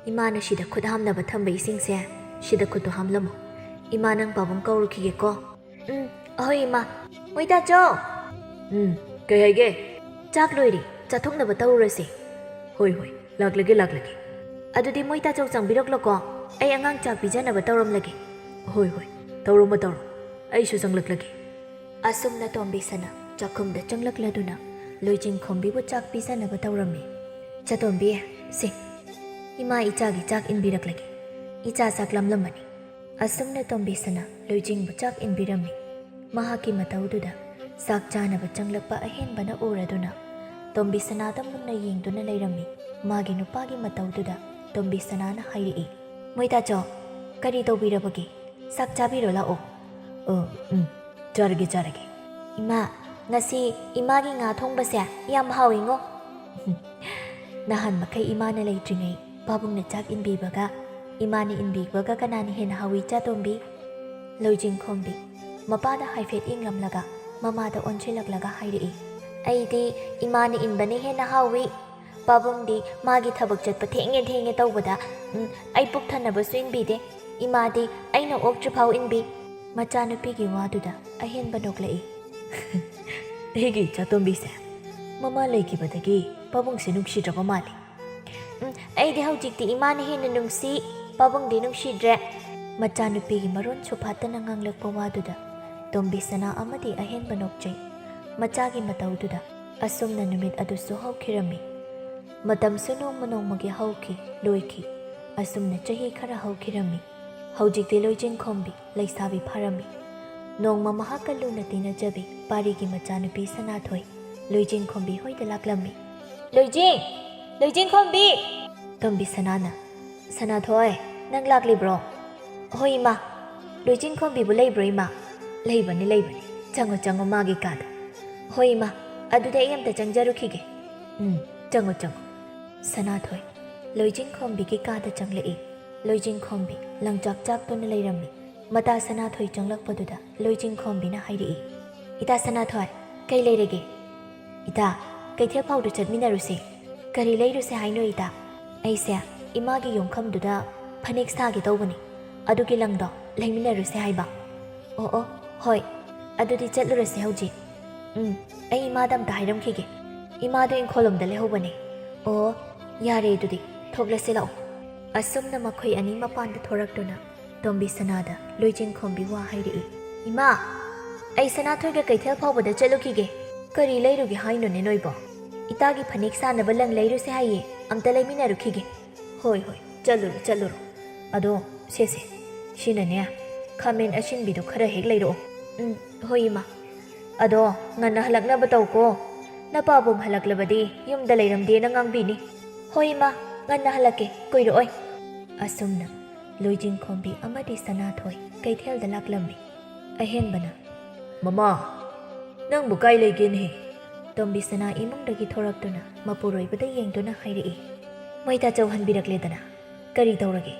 ꯏꯃꯥꯅ ꯁꯤꯗ ꯈꯨꯠ ꯍꯥꯝꯅꯕ ꯊꯝꯕ ꯏꯁꯤꯡꯁꯦ ꯁꯤꯗ ꯈꯨꯠꯇꯣ ꯍꯥꯝꯂꯝꯃꯣ꯫ ꯏꯃꯥ, ꯅꯪ ꯄꯥꯕꯨꯡ ꯀꯧꯔꯨꯈꯤꯒꯦꯀꯣ꯫ ꯎꯝ, ꯑꯍꯣꯏ, ꯏꯃꯥ꯫ ꯃꯣꯏ ꯇꯥꯆꯧ! ꯎꯝ, ꯀꯩ ꯍꯥꯏꯒꯦ? ꯆꯥꯛ ꯂꯣꯏꯔꯦ, ꯆꯥꯊꯣꯛꯅꯕ ꯇꯧꯔꯨꯔꯁꯦ꯫ ꯍꯣꯏ, ꯍꯣꯏ, ꯂꯥꯛꯂꯒꯦ, ꯂꯥꯛꯂꯒꯦ꯫ ꯑꯗꯨꯗꯤ ꯃꯣꯏ ꯇꯥꯆꯧ ꯆꯪꯕꯤꯔꯛꯂꯣꯀꯣ, ꯑꯩ ꯑꯉꯥꯡ ꯆꯥꯛ ꯄꯤꯖꯅꯕ ꯇꯧꯔꯝꯂꯒꯦ꯫ ꯍꯣꯏ, ꯍꯣꯏ, ꯇꯧꯔꯝꯃꯣ, ꯇꯧꯔꯝꯃꯣ, ꯑꯩꯁꯨ ꯆꯪꯂꯛꯂꯒꯦ꯫ ꯑꯁꯨꯝꯅ ꯇꯣꯝꯕꯤꯁꯅꯥ ꯆꯥꯛꯈꯨꯝꯗ ꯆꯪꯂꯛꯂꯗꯨꯅ ꯂꯣꯏꯖꯤꯡꯈꯣꯝꯕꯤꯕꯨ ꯆꯥꯛ ꯄꯤꯖꯅꯕ ꯇꯧꯔꯝꯃꯤ꯫ ꯆꯥꯇꯣꯝꯕꯤ, ꯁꯦ, ꯏꯃꯥ ꯏꯆꯥꯒꯤ ꯆꯥꯛ ꯏꯟꯕꯤꯔꯛꯂꯒꯦ꯫ ꯏꯆꯥ ꯆꯥꯛ ꯂꯥꯝꯂꯝꯃꯅꯤ꯫ ꯑꯁꯨꯝꯅ ꯇꯣꯝꯕꯤꯁꯅꯥ ꯂꯣꯏꯖꯤꯡꯕꯨ ꯆꯥꯛ ꯏꯟꯕꯤꯔꯝꯃꯤ꯫ ꯃꯍꯥꯛꯀꯤ ꯃꯇꯧꯗꯨꯗ ꯆꯥꯛ ꯆꯥꯅꯕ ꯆꯪꯂꯛꯄ ꯑꯍꯦꯟꯕꯅ ꯎꯔꯗꯨꯅ ꯇꯣꯝꯕꯤꯁꯅꯥꯗ ꯃꯨꯟꯅ ꯌꯦꯡꯗꯨꯅ ꯂꯩꯔꯝꯃꯤ꯫ ꯃꯥꯒꯤ ꯅꯨꯄꯥꯒꯤ ꯃꯇꯧꯗꯨꯗ ꯇꯣꯝꯕꯤꯁꯅꯥꯅ ꯍꯥꯏꯔꯛꯏ, "ꯃꯣꯏ ꯇꯥꯆꯧ, ꯀꯔꯤ ꯇꯧꯕꯤꯔꯕꯒꯦ? ꯆꯥꯛ ꯆꯥꯕꯤꯔꯣ ꯂꯥꯛꯑꯣ꯫" "ꯑ, ꯎꯝ, ꯆꯥꯔꯒꯦ, ꯆꯥꯔꯒꯦ꯫" "ꯏꯃꯥ, ꯉꯁꯤ ꯏꯃꯥꯒꯤ ꯉꯥ ꯊꯣꯡꯕꯁꯦ ꯌꯥꯝ ꯍꯥꯎꯏꯉꯣ꯫" "ꯅꯍꯥꯟ ꯃꯈꯩ ꯏꯃꯥꯅ ꯂꯩꯇ꯭ꯔꯤꯉꯩ ꯄꯥꯕꯨꯡꯅ ꯆꯥꯛ ꯏꯟꯕꯤꯕꯒ ꯏꯃꯥꯅ ꯏꯟꯕꯤꯕꯒ ꯀꯅꯥꯅ ꯍꯦꯟꯅ ꯍꯥꯎꯏ, ꯆꯥꯇꯣꯝꯕꯤ?" ꯂꯣꯏꯖꯤꯡꯈꯣꯝꯕꯤ ꯃꯄꯥꯗ ꯍꯥꯏꯐꯦꯠ ꯌꯦꯡꯂꯝꯂꯒ ꯃꯃꯥꯗ ꯑꯣꯟꯁꯤꯜꯂꯛꯂꯒ ꯍꯥꯏꯔꯛꯏ, "ꯑꯩꯗꯤ ꯏꯃꯥꯅ ꯏꯟꯕꯅ ꯍꯦꯟꯅ ꯍꯥꯎꯏ꯫ ꯄꯥꯕꯨꯡꯗꯤ ꯃꯥꯒꯤ ꯊꯕꯛ ꯆꯠꯄ ꯊꯦꯡꯉꯦ ꯊꯦꯡꯉꯦ ꯇꯧꯕꯗ, ꯎꯝ, ꯑꯩ ꯄꯨꯛ ꯊꯟꯅꯕꯁꯨ ꯏꯟꯕꯤꯗꯦ꯫ ꯏꯃꯥꯗꯤ ꯑꯩꯅ ꯑꯣꯛꯇ꯭ꯔꯤꯐꯥꯎ ꯏꯟꯕꯤ꯫" ꯃꯆꯥꯅꯨꯄꯤꯒꯤ ꯋꯥꯗꯨꯗ ꯑꯍꯦꯟꯕ ꯅꯣꯛꯂꯛꯏ꯫ "ꯑꯩꯒꯤ ꯏꯆꯥꯇꯣꯝꯕꯤꯁꯦ ꯃꯃꯥ ꯂꯩꯈꯤꯕꯗꯒꯤ ꯄꯥꯕꯨꯡꯁꯦ ꯅꯨꯡꯁꯤꯗ꯭ꯔꯕ ꯃꯥꯜꯂꯤ꯫" "ꯎꯝ, ꯑꯩꯗꯤ ꯍꯧꯖꯤꯛꯇꯤ ꯏꯃꯥꯅ ꯍꯦꯟꯅ ꯅꯨꯡꯁꯤ, ꯄꯥꯕꯨꯡꯗꯤ ꯅꯨꯡꯁꯤꯗ꯭ꯔꯦ꯫" ꯃꯆꯥꯅꯨꯄꯤꯒꯤ ꯃꯔꯣꯟꯁꯨ ꯐꯥꯠꯇꯅ ꯉꯥꯡꯂꯛꯄ ꯋꯥꯗꯨꯗ ꯇꯣꯝꯕꯤꯁꯅꯥ ꯑꯃꯗꯤ ꯑꯍꯦꯟꯕ ꯅꯣꯛꯆꯩ꯫ ꯃꯆꯥꯒꯤ ꯃꯇꯧꯗꯨꯗ ꯑꯁꯨꯝꯅ ꯅꯨꯃꯤꯠ ꯑꯗꯨꯁꯨ ꯍꯧꯈꯤꯔꯝꯃꯤ꯫ ꯃꯇꯝꯁꯨ ꯅꯣꯡꯃ ꯅꯣꯡꯃꯒꯤ ꯍꯧꯈꯤ, ꯂꯣꯏꯈꯤ꯫ ꯑꯁꯨꯝꯅ ꯆꯍꯤ ꯈꯔ ꯍꯧꯈꯤꯔꯝꯃꯤ꯫ ꯍꯧꯖꯤꯛꯇꯤ ꯂꯣꯏꯖꯤꯡꯈꯣꯝꯕꯤ ꯂꯩꯁꯥꯕꯤ ꯐꯥꯔꯝꯃꯤ꯫ ꯅꯣꯡꯃ ꯃꯍꯥꯛꯀ ꯂꯨꯅ ꯇꯤꯟꯅꯖꯕꯤ ꯄꯥꯔꯤꯒꯤ ꯃꯆꯥꯅꯨꯄꯤ ꯁꯅꯥꯊꯣꯏ ꯂꯣꯏꯖꯤꯡꯈꯣꯝꯕꯤ ꯍꯣꯏꯗ ꯂꯥꯛꯂꯝꯃꯤ꯫ "ꯂꯣꯏꯖꯤꯡ! ꯂꯣꯏꯖꯤꯡꯈꯣꯝꯕꯤ!" ꯇꯣꯝꯕꯤꯁꯅꯥꯅ, "ꯁꯅꯥꯊꯣꯏ, ꯅꯪ ꯂꯥꯛꯂꯤꯕ꯭ꯔꯣ?" "ꯍꯣꯏ, ꯏꯃꯥ꯫ ꯂꯣꯏꯖꯤꯡꯈꯣꯝꯕꯤꯕꯨ ꯂꯩꯕ꯭ꯔꯣ, ꯏꯃꯥ?" "ꯂꯩꯕꯅꯤ, ꯂꯩꯕꯅꯤ꯫ ꯆꯪꯉꯣ, ꯆꯪꯉꯣ, ꯃꯥꯒꯤ ꯀꯥꯗ꯫" "ꯍꯣꯏ, ꯏꯃꯥ꯫ ꯑꯗꯨꯗꯤ ꯑꯩ ꯑꯝꯇ ꯆꯪꯖꯔꯨꯈꯤꯒꯦ꯫" "ꯎꯝ, ꯆꯪꯉꯣ, ꯆꯪꯉꯣ꯫" ꯁꯅꯥꯊꯣꯏ ꯂꯣꯏꯖꯤꯡꯈꯣꯝꯕꯤꯒꯤ ꯀꯥꯗ ꯆꯪꯂꯛꯏ꯫ ꯂꯣꯏꯖꯤꯡꯈꯣꯝꯕꯤ ꯂꯪꯆꯥꯛ ꯆꯥꯛꯇꯨꯅ ꯂꯩꯔꯝꯃꯤ꯫ ꯃꯇꯥ ꯁꯅꯥꯊꯣꯏ ꯆꯪꯂꯛꯄꯗꯨꯗ ꯂꯣꯏꯖꯤꯡꯈꯣꯝꯕꯤꯅ ꯍꯥꯏꯔꯛꯏ, "ꯏꯇꯥ ꯁꯅꯥꯊꯣꯏ, ꯀꯩ ꯂꯩꯔꯒꯦ?" "ꯏꯇꯥ, ꯀꯩꯊꯦꯜ ꯐꯥꯎꯗ ꯆꯠꯃꯤꯟꯅꯔꯨꯁꯦ꯫ ꯀꯔꯤ ꯂꯩꯔꯨꯁꯦ ꯍꯥꯏꯅꯣ ꯏꯇꯥ?" "ꯑꯩꯁꯦ ꯏꯃꯥꯒꯤ ꯌꯣꯡꯐꯝꯗꯨꯗ ꯐꯅꯦꯛ ꯁꯥꯒꯦ ꯇꯧꯕꯅꯤ꯫ ꯑꯗꯨꯒꯤ ꯂꯪꯗꯣ ꯂꯩꯃꯤꯟꯅꯔꯨꯁꯦ ꯍꯥꯏꯕ꯫" "ꯑꯣ ꯑꯣ, ꯍꯣꯏ꯫ ꯑꯗꯨꯗꯤ ꯆꯠꯂꯨꯔꯁꯦ ꯍꯧꯖꯤꯛ꯫" "ꯎꯝ, ꯑꯩ ꯏꯃꯥꯗ ꯑꯝꯇ ꯍꯥꯏꯔꯝꯈꯤꯒꯦ꯫ ꯏꯃꯥꯗꯣ ꯏꯪꯈꯣꯜꯂꯣꯝꯗ ꯂꯩꯍꯧꯕꯅꯦ꯫" "ꯑꯣ, ꯌꯥꯔꯦ ꯑꯗꯨꯗꯤ, ꯊꯣꯛꯂꯁꯤ ꯂꯥꯛꯑꯣ꯫" ꯑꯁꯨꯝꯅ ꯃꯈꯣꯏ ꯑꯅꯤ ꯃꯄꯥꯟꯗ ꯊꯣꯔꯛꯇꯨꯅ ꯇꯣꯝꯕꯤ ꯁꯅꯥꯗ ꯂꯣꯏꯖꯤꯡꯈꯣꯝꯕꯤ ꯋꯥ ꯍꯥꯏꯔꯛꯏ꯫ "ꯏꯃꯥ, ꯑꯩ ꯁꯅꯥꯊꯣꯏꯒ ꯀꯩꯊꯦꯜ ꯐꯥꯎꯕꯗ ꯆꯠꯂꯨꯈꯤꯒꯦ꯫" "ꯀꯔꯤ ꯂꯩꯔꯨꯒꯦ ꯍꯥꯏꯅꯣꯅꯦ ꯅꯣꯏꯕꯣ?" "ꯏꯇꯥꯒꯤ ꯐꯅꯦꯛ ꯁꯥꯅꯕ ꯂꯪ ꯂꯩꯔꯨꯁꯦ ꯍꯥꯏꯌꯦ, ꯑꯝꯇ ꯂꯩꯃꯤꯟꯅꯔꯨꯈꯤꯒꯦ꯫" "ꯍꯣꯏ ꯍꯣꯏ, ꯆꯠꯂꯨꯔꯣ ꯆꯠꯂꯨꯔꯣ꯫ ꯑꯗꯣ ꯁꯦ ꯁꯦ, ꯁꯤꯅꯅꯦ, ꯈꯥꯃꯦꯟ ꯑꯁꯤꯟꯕꯤꯗꯣ ꯈꯔ ꯍꯦꯛ ꯂꯩꯔꯛꯑꯣ꯫" "ꯎꯝ, ꯍꯣꯏ ꯏꯃꯥ꯫" "ꯑꯗꯣ ꯉꯟꯅ ꯍꯜꯂꯛꯅꯕ ꯇꯧꯀꯣ꯫ ꯅꯄꯥꯕꯨꯡ ꯍꯜꯂꯛꯂꯕꯗꯤ ꯌꯨꯝꯗ ꯂꯩꯔꯝꯗꯦꯅ ꯉꯥꯡꯕꯤꯅꯤ꯫" "ꯍꯣꯏ ꯏꯃꯥ, ꯉꯟꯅ ꯍꯜꯂꯛꯀꯦ, ꯀꯨꯏꯔꯛꯑꯣꯏ꯫" ꯑꯁꯨꯝꯅ ꯂꯣꯏꯖꯤꯡꯈꯣꯝꯕꯤ ꯑꯃꯗꯤ ꯁꯅꯥꯊꯣꯏ ꯀꯩꯊꯦꯜꯗ ꯂꯥꯛꯂꯝꯃꯤ꯫ ꯑꯍꯦꯟꯕꯅ, "ꯃꯃꯥ, ꯅꯪꯕꯨ ꯀꯥꯏ ꯂꯩꯒꯦꯅꯦꯍꯦ?" ꯇꯣꯝꯕꯤ ꯁꯅꯥ ꯏꯃꯨꯡꯗꯒꯤ ꯊꯣꯔꯛꯇꯨꯅ ꯃꯄꯨꯔꯣꯏꯕꯗ ꯌꯦꯡꯗꯨꯅ ꯍꯥꯏꯔꯛꯏ꯫ "ꯃꯩꯇꯥꯆꯧ ꯍꯟꯕꯤꯔꯛꯂꯦꯗꯅ꯫ ꯀꯔꯤ ꯇꯧꯔꯒꯦ?"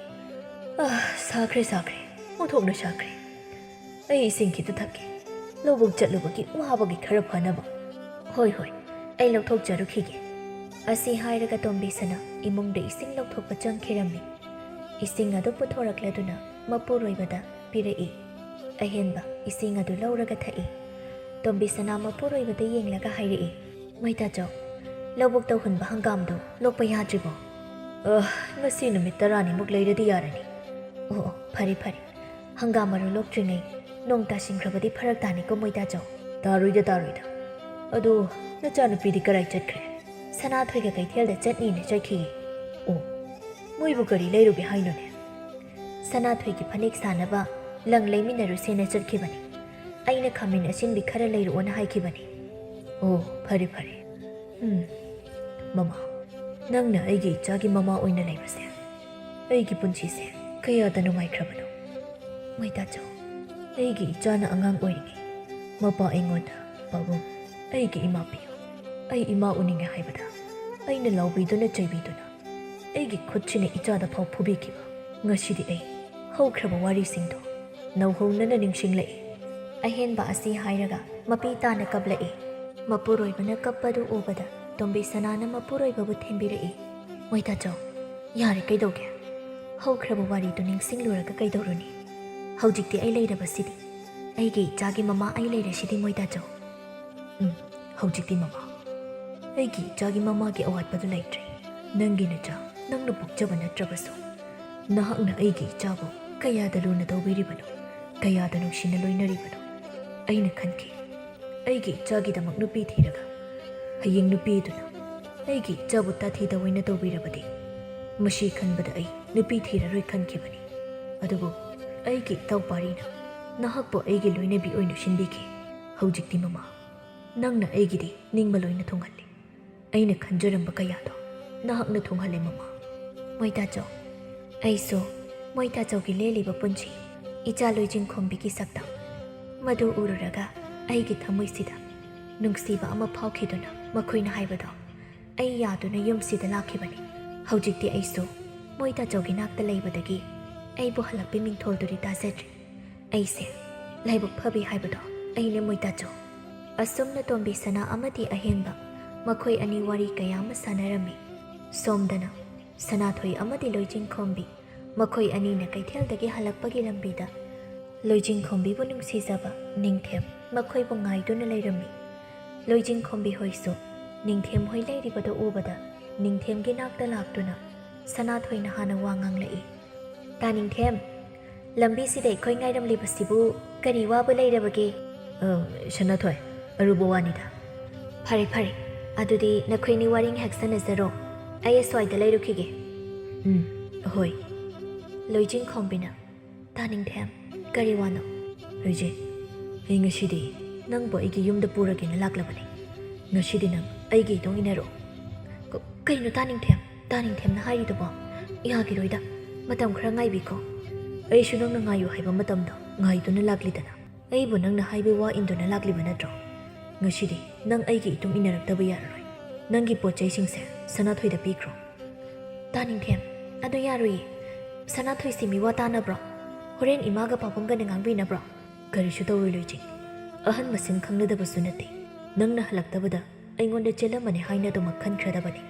"ꯑꯥ, ꯁꯥꯈ꯭ꯔꯦ, ꯁꯥꯈ꯭ꯔꯦ꯫ ꯑꯣꯟꯊꯣꯛꯅ ꯁꯥꯈ꯭ꯔꯦ꯫ ꯑꯩ ꯏꯁꯤꯡ ꯈꯤꯇ ꯊꯛꯀꯦ꯫ ꯂꯧꯕꯨꯛ ꯆꯠꯂꯨꯕꯒꯤ ꯋꯥꯕꯒꯤ ꯈꯔ ꯐꯅꯕ꯫" "ꯍꯣꯏ, ꯍꯣꯏ, ꯑꯩ ꯂꯧꯊꯣꯛꯆꯔꯨꯈꯤꯒꯦ꯫" ꯑꯁꯤ ꯍꯥꯏꯔꯒ ꯇꯣꯝꯕꯤ ꯁꯅꯥ ꯏꯃꯨꯡꯗ ꯏꯁꯤꯡ ꯂꯧꯊꯣꯛꯄ ꯆꯪꯈꯤꯔꯝꯃꯤ꯫ ꯏꯁꯤꯡ ꯑꯗꯨ ꯄꯨꯊꯣꯔꯛꯂꯗꯨꯅ ꯃꯄꯨꯔꯣꯏꯕꯗ ꯄꯤꯔꯛꯏ꯫ ꯑꯍꯦꯟꯕ ꯏꯁꯤꯡ ꯑꯗꯨ ꯂꯧꯔꯒ ꯊꯛꯏ꯫ ꯇꯣꯝꯕꯤ ꯁꯅꯥ ꯃꯄꯨꯔꯣꯏꯕꯗ ꯌꯦꯡꯂꯒ ꯍꯥꯏꯔꯛꯏ, "ꯃꯩꯇꯥꯆꯧ, ꯂꯧꯕꯨꯛꯇ ꯍꯨꯟꯕ ꯍꯪꯒꯥꯝꯗꯣ ꯂꯣꯛꯄ ꯌꯥꯗ꯭ꯔꯤꯕꯣ?" "ꯑ, ꯉꯁꯤ ꯅꯨꯃꯤꯠ ꯇꯔꯥꯅꯤꯃꯨꯛ ꯂꯩꯔꯗꯤ ꯌꯥꯔꯅꯤ꯫" "ꯑꯣ, ꯑꯣ, ꯐꯔꯦ, ꯐꯔꯦ꯫ ꯍꯪꯒꯥꯝ ꯃꯔꯨ ꯂꯣꯛꯇ꯭ꯔꯤꯉꯩ ꯅꯣꯡ ꯇꯥꯁꯤꯟꯈ꯭ꯔꯕꯗꯤ ꯐꯔꯛ ꯇꯥꯅꯤꯀꯣ ꯃꯣꯏꯇꯥꯆꯧ꯫" "ꯇꯥꯔꯣꯏꯗ, ꯇꯥꯔꯣꯏꯗ꯫ ꯑꯗꯨ ꯅꯆꯥꯅꯨꯄꯤꯗꯤ ꯀꯔꯥꯏ ꯆꯠꯈ꯭ꯔꯦ?" "ꯁꯅꯥꯊꯣꯏꯒ ꯀꯩꯊꯦꯜꯗ ꯆꯠꯅꯤꯅ ꯆꯠꯈꯤꯌꯦ꯫" "ꯑꯣ, ꯃꯣꯏꯕꯨ ꯀꯔꯤ ꯂꯩꯔꯨꯒꯦ ꯍꯥꯏꯅꯣꯅꯦ?" "ꯁꯅꯥꯊꯣꯏꯒꯤ ꯐꯅꯦꯛ ꯁꯥꯅꯕ ꯂꯪ ꯂꯩꯃꯤꯟꯅꯔꯨꯁꯦꯅ ꯆꯠꯈꯤꯕꯅꯤ꯫ ꯑꯩꯅ ꯈꯥꯃꯦꯟ ꯑꯁꯤꯟꯕꯤ ꯈꯔ ꯂꯩꯔꯛꯑꯣꯅ ꯍꯥꯏꯈꯤꯕꯅꯤ꯫" "ꯑꯣ, ꯐꯔꯦ, ꯐꯔꯦ꯫ ꯎꯝ, ꯃꯃꯥ, ꯅꯪꯅ ꯑꯩꯒꯤ ꯏꯆꯥꯒꯤ ꯃꯃꯥ ꯑꯣꯏꯅ ꯂꯩꯕꯁꯦ ꯑꯩꯒꯤ ꯄꯨꯟꯁꯤꯁꯦ ꯀꯌꯥꯗ ꯅꯨꯡꯉꯥꯏꯈ꯭ꯔꯕꯅꯣ꯫ ꯃꯣꯏꯇꯥꯆꯧ, ꯑꯩꯒꯤ ꯏꯆꯥꯅ ꯑꯉꯥꯡ ꯑꯣꯏꯔꯤꯉꯩ ꯃꯄꯥ ꯑꯩꯉꯣꯟꯗ, 'ꯄꯥꯕꯨꯡ, ꯑꯩꯒꯤ ꯏꯃꯥ ꯄꯤꯌꯨ, ꯑꯩ ꯏꯃꯥ ꯎꯅꯤꯡꯉꯦ' ꯍꯥꯏꯕꯗ ꯑꯩꯅ ꯂꯥꯎꯕꯤꯗꯨꯅ ꯆꯩꯕꯤꯗꯨꯅ ꯑꯩꯒꯤ ꯈꯨꯠꯁꯤꯅ ꯏꯆꯥꯗ ꯐꯥꯎ ꯐꯨꯕꯤꯈꯤꯕ꯫ "ꯉꯁꯤꯗꯤ ꯑꯩ ꯍꯧꯈ꯭ꯔꯕ ꯋꯥꯔꯤꯁꯤꯡꯗꯣ ꯅꯧꯍꯧꯅꯅ ꯅꯤꯡꯁꯤꯡꯂꯛꯏ꯫" ꯑꯍꯦꯟꯕ ꯑꯁꯤ ꯍꯥꯏꯔꯒ ꯃꯄꯤ ꯇꯥꯅ ꯀꯞꯂꯛꯏ꯫ ꯃꯄꯨꯔꯣꯏꯕꯅ ꯀꯞꯄꯗꯨ ꯎꯕꯗ ꯇꯣꯝꯕꯤ ꯁꯅꯥꯅ ꯃꯄꯨꯔꯣꯏꯕꯕꯨ ꯊꯦꯝꯕꯤꯔꯛꯏ꯫ "ꯃꯣꯏꯇꯥꯆꯧ, ꯌꯥꯔꯦ, ꯀꯩꯗꯧꯒꯦ? ꯍꯧꯈ꯭ꯔꯕ ꯋꯥꯔꯤꯗꯨ ꯅꯤꯡꯁꯤꯡꯂꯨꯔꯒ ꯀꯩꯗꯧꯔꯨꯅꯤ? ꯍꯧꯖꯤꯛꯇꯤ ꯑꯩ ꯂꯩꯔꯕꯁꯤꯗꯤ꯫ ꯑꯩꯒꯤ ꯏꯆꯥꯒꯤ ꯃꯃꯥ ꯑꯩ ꯂꯩꯔꯁꯤꯗꯤ, ꯃꯣꯏꯇꯥꯆꯧ꯫" "ꯎꯝ, ꯍꯧꯖꯤꯛꯇꯤ ꯃꯃꯥ, ꯑꯩꯒꯤ ꯏꯆꯥꯒꯤ ꯃꯃꯥꯒꯤ ꯑꯋꯥꯠꯄꯗꯨ ꯂꯩꯇ꯭ꯔꯦ꯫ ꯅꯪꯒꯤ ꯅꯆꯥ, ꯅꯪꯅ ꯄꯣꯛꯆꯕ ꯅꯠꯇ꯭ꯔꯕꯁꯨ, ꯅꯍꯥꯛꯅ ꯑꯩꯒꯤ ꯏꯆꯥꯕꯨ ꯀꯌꯥꯗ ꯂꯨꯅ ꯇꯧꯕꯤꯔꯤꯕꯅꯣ, ꯀꯌꯥꯗ ꯅꯨꯡꯁꯤꯅ ꯂꯣꯏꯅꯔꯤꯕꯅꯣ꯫ ꯑꯩꯅ ꯈꯟꯈꯤ, ꯑꯩꯒꯤ ꯏꯆꯥꯒꯤꯗꯃꯛ ꯅꯨꯄꯤ ꯊꯤꯔꯒ ꯍꯌꯦꯡ ꯅꯨꯄꯤꯗꯨꯅ ꯑꯩꯒꯤ ꯏꯆꯥꯕꯨ ꯇꯥꯊꯤ ꯇꯥꯑꯣꯏꯅ ꯇꯧꯕꯤꯔꯕꯗꯤ, ꯃꯁꯤ ꯈꯟꯕꯗ ꯑꯩ ꯅꯨꯄꯤ ꯊꯤꯔꯔꯣꯏ ꯈꯟꯈꯤꯕꯅꯤ꯫ ꯑꯗꯨꯕꯨ ꯑꯩꯒꯤ ꯏꯇꯥꯎ ꯄꯥꯔꯤꯅ ꯅꯍꯥꯛꯄꯨ ꯑꯩꯒꯤ ꯂꯣꯏꯅꯕꯤ ꯑꯣꯏꯅ ꯁꯤꯟꯕꯤꯈꯤ꯫ ꯍꯧꯖꯤꯛꯇꯤ ꯃꯃꯥ, ꯅꯪꯅ ꯑꯩꯒꯤꯗꯤ ꯅꯤꯡꯕ ꯂꯣꯏꯅ ꯊꯨꯡꯍꯜꯂꯤ꯫ ꯑꯩꯅ ꯈꯟꯖꯔꯝꯕ ꯀꯌꯥꯗꯣ ꯅꯍꯥꯛꯅ ꯊꯨꯡꯍꯜꯂꯦ, ꯃꯃꯥ꯫" "ꯃꯣꯏꯇꯥꯆꯧ, ꯑꯩꯁꯨ ꯃꯣꯏꯇꯥꯆꯧꯒꯤ ꯂꯦꯜꯂꯤꯕ ꯄꯨꯟꯁꯤ, ꯏꯆꯥ ꯂꯣꯏꯖꯤꯡꯈꯣꯝꯕꯤꯒꯤ ꯁꯛꯇꯝ, ꯃꯗꯨ ꯎꯔꯨꯔꯒ ꯑꯩꯒꯤ ꯊꯃꯣꯏꯁꯤꯗ ꯅꯨꯡꯁꯤꯕ ꯑꯃ ꯐꯥꯎꯈꯤꯗꯨꯅ ꯃꯈꯣꯏꯅ ꯍꯥꯏꯕꯗꯣ ꯑꯩ ꯌꯥꯗꯨꯅ ꯌꯨꯝꯁꯤꯗ ꯂꯥꯛꯈꯤꯕꯅꯤ꯫ ꯍꯧꯖꯤꯛꯇꯤ ꯑꯩꯁꯨ ꯃꯣꯏꯇꯥꯆꯧꯒꯤ ꯅꯥꯛꯇ ꯂꯩꯕꯗꯒꯤ ꯑꯩꯕꯨ ꯍꯜꯂꯛꯄꯩ ꯃꯤꯡꯊꯣꯜꯗꯨꯗꯤ ꯇꯥꯖꯗ꯭ꯔꯦ꯫ ꯑꯩꯁꯦ ꯂꯥꯏꯕꯛ ꯐꯕꯤ ꯍꯥꯏꯕꯗꯣ ꯑꯩꯅꯦ, ꯃꯣꯏꯇꯥꯆꯧ꯫" ꯑꯁꯨꯝꯅ ꯇꯣꯝꯕꯤ ꯁꯅꯥ ꯑꯃꯗꯤ ꯑꯍꯦꯟꯕ ꯃꯈꯣꯏ ꯑꯅꯤ ꯋꯥꯔꯤ ꯀꯌꯥ ꯑꯃ ꯁꯥꯟꯅꯔꯝꯃꯤ꯫ ꯁꯣꯝꯗꯅ ꯁꯅꯥꯊꯣꯏ ꯑꯃꯗꯤ ꯂꯣꯏꯖꯤꯡꯈꯣꯝꯕꯤ ꯃꯈꯣꯏ ꯑꯅꯤꯅ ꯀꯩꯊꯦꯜꯗꯒꯤ ꯍꯜꯂꯛꯄꯒꯤ ꯂꯝꯕꯤꯗ ꯂꯣꯏꯖꯤꯡꯈꯣꯝꯕꯤꯕꯨ ꯅꯨꯡꯁꯤꯖꯕ ꯅꯤꯡꯊꯦꯝ ꯃꯈꯣꯏꯕꯨ ꯉꯥꯏꯗꯨꯅ ꯂꯩꯔꯝꯃꯤ꯫ ꯂꯣꯏꯖꯤꯡꯈꯣꯝꯕꯤ ꯍꯣꯏꯁꯨ ꯅꯤꯡꯊꯦꯝ ꯍꯣꯏ ꯂꯩꯔꯤꯕꯗꯨ ꯎꯕꯗ ꯅꯤꯡꯊꯦꯝꯒꯤ ꯅꯥꯛꯇ ꯂꯥꯛꯇꯨꯅ ꯁꯅꯥꯊꯣꯏꯅ ꯍꯥꯟꯅ ꯋꯥ ꯉꯥꯡꯂꯛꯏ꯫ "ꯇꯥ ꯅꯤꯡꯊꯦꯝ, ꯂꯝꯕꯤꯁꯤꯗ ꯑꯩꯈꯣꯏ ꯉꯥꯏꯔꯝꯂꯤꯕꯁꯤꯕꯨ ꯀꯔꯤ ꯋꯥꯕ ꯂꯩꯔꯕꯒꯦ?" "ꯑ, ꯁꯅꯥꯊꯣꯏ, ꯑꯔꯨꯕ ꯋꯥꯅꯤꯗ꯫" "ꯐꯔꯦ, ꯐꯔꯦ꯫ ꯑꯗꯨꯗꯤ ꯅꯈꯣꯏꯅꯤ ꯋꯥꯔꯤ ꯉꯥꯏꯍꯥꯛ ꯁꯥꯟꯅꯖꯔꯣ꯫ ꯑꯩ ꯑꯁ꯭ꯋꯥꯏꯗ ꯂꯩꯔꯨꯈꯤꯒꯦ꯫" "ꯎꯝ, ꯍꯣꯏ꯫" ꯂꯣꯏꯖꯤꯡꯈꯣꯝꯕꯤꯅ, "ꯇꯥ ꯅꯤꯡꯊꯦꯝ, ꯀꯔꯤ ꯋꯥꯅꯣ?" "ꯂꯣꯏꯖꯤꯡ, ꯑꯩ ꯉꯁꯤꯗꯤ ꯅꯪꯕꯨ ꯑꯩꯒꯤ ꯌꯨꯝꯗ ꯄꯨꯔꯒꯦꯅ ꯂꯥꯛꯂꯕꯅꯤ꯫ ꯉꯁꯤꯗꯤ ꯅꯪ ꯑꯩꯒꯤ ꯏꯇꯨꯡ ꯏꯟꯅꯔꯣ꯫" "ꯀ-, ꯀꯩꯅꯣ ꯇꯥ ꯅꯤꯡꯊꯦꯝ, ꯇꯥ ꯅꯤꯡꯊꯦꯝꯅ ꯍꯥꯏꯔꯤꯗꯨꯕꯣ? ꯌꯥꯈꯤꯔꯣꯏꯗ, ꯃꯇꯝ ꯈꯔ ꯉꯥꯏꯕꯤꯈꯣ꯫" "ꯑꯩꯁꯨ ꯅꯪꯅ ꯉꯥꯏꯌꯨ ꯍꯥꯏꯕ ꯃꯇꯝꯗꯣ ꯉꯥꯏꯗꯨꯅ ꯂꯥꯛꯂꯤꯗꯅ꯫ ꯑꯩꯕꯨ ꯅꯪꯅ ꯍꯥꯏꯕ ꯋꯥ ꯏꯟꯗꯨꯅ ꯂꯥꯛꯂꯤꯕ ꯅꯠꯇ꯭ꯔꯣ? ꯉꯁꯤꯗꯤ ꯅꯪ ꯑꯩꯒꯤ ꯏꯇꯨꯡ ꯏꯟꯅꯔꯛꯇꯕ ꯌꯥꯔꯔꯣꯏ꯫ ꯅꯪꯒꯤ ꯄꯣꯠ ꯆꯩꯁꯤꯡꯁꯦ ꯁꯅꯥꯊꯣꯏꯗ ꯄꯤꯈ꯭ꯔꯣ꯫" "ꯇꯥ ꯅꯤꯡꯊꯦꯝ, ꯑꯗꯨ ꯌꯥꯔꯣꯏꯌꯦ꯫ ꯁꯅꯥꯊꯣꯏꯁꯤ ꯃꯤꯋꯥ ꯇꯥꯅꯕ꯭ꯔꯣ? ꯍꯣꯔꯦꯟ ꯏꯃꯥꯒ ꯄꯥꯕꯨꯡꯒꯅ ꯉꯥꯡꯕꯤꯅꯕ꯭ꯔꯣ? ꯀꯔꯤꯁꯨ ꯇꯧꯔꯣꯏ ꯂꯣꯏꯖꯤꯡ꯫ ꯑꯍꯟ ꯃꯁꯦꯟ ꯈꯪꯅꯗꯕꯁꯨ ꯅꯠꯇꯦ꯫ ꯅꯪꯅ ꯍꯜꯂꯛꯇꯕꯗ ꯑꯩꯉꯣꯟꯗ ꯆꯦꯜꯂꯝꯃꯅꯤ ꯍꯥꯏꯅ ꯑꯗꯨꯃꯛ ꯈꯟꯈ꯭ꯔꯗꯕꯅꯤ꯫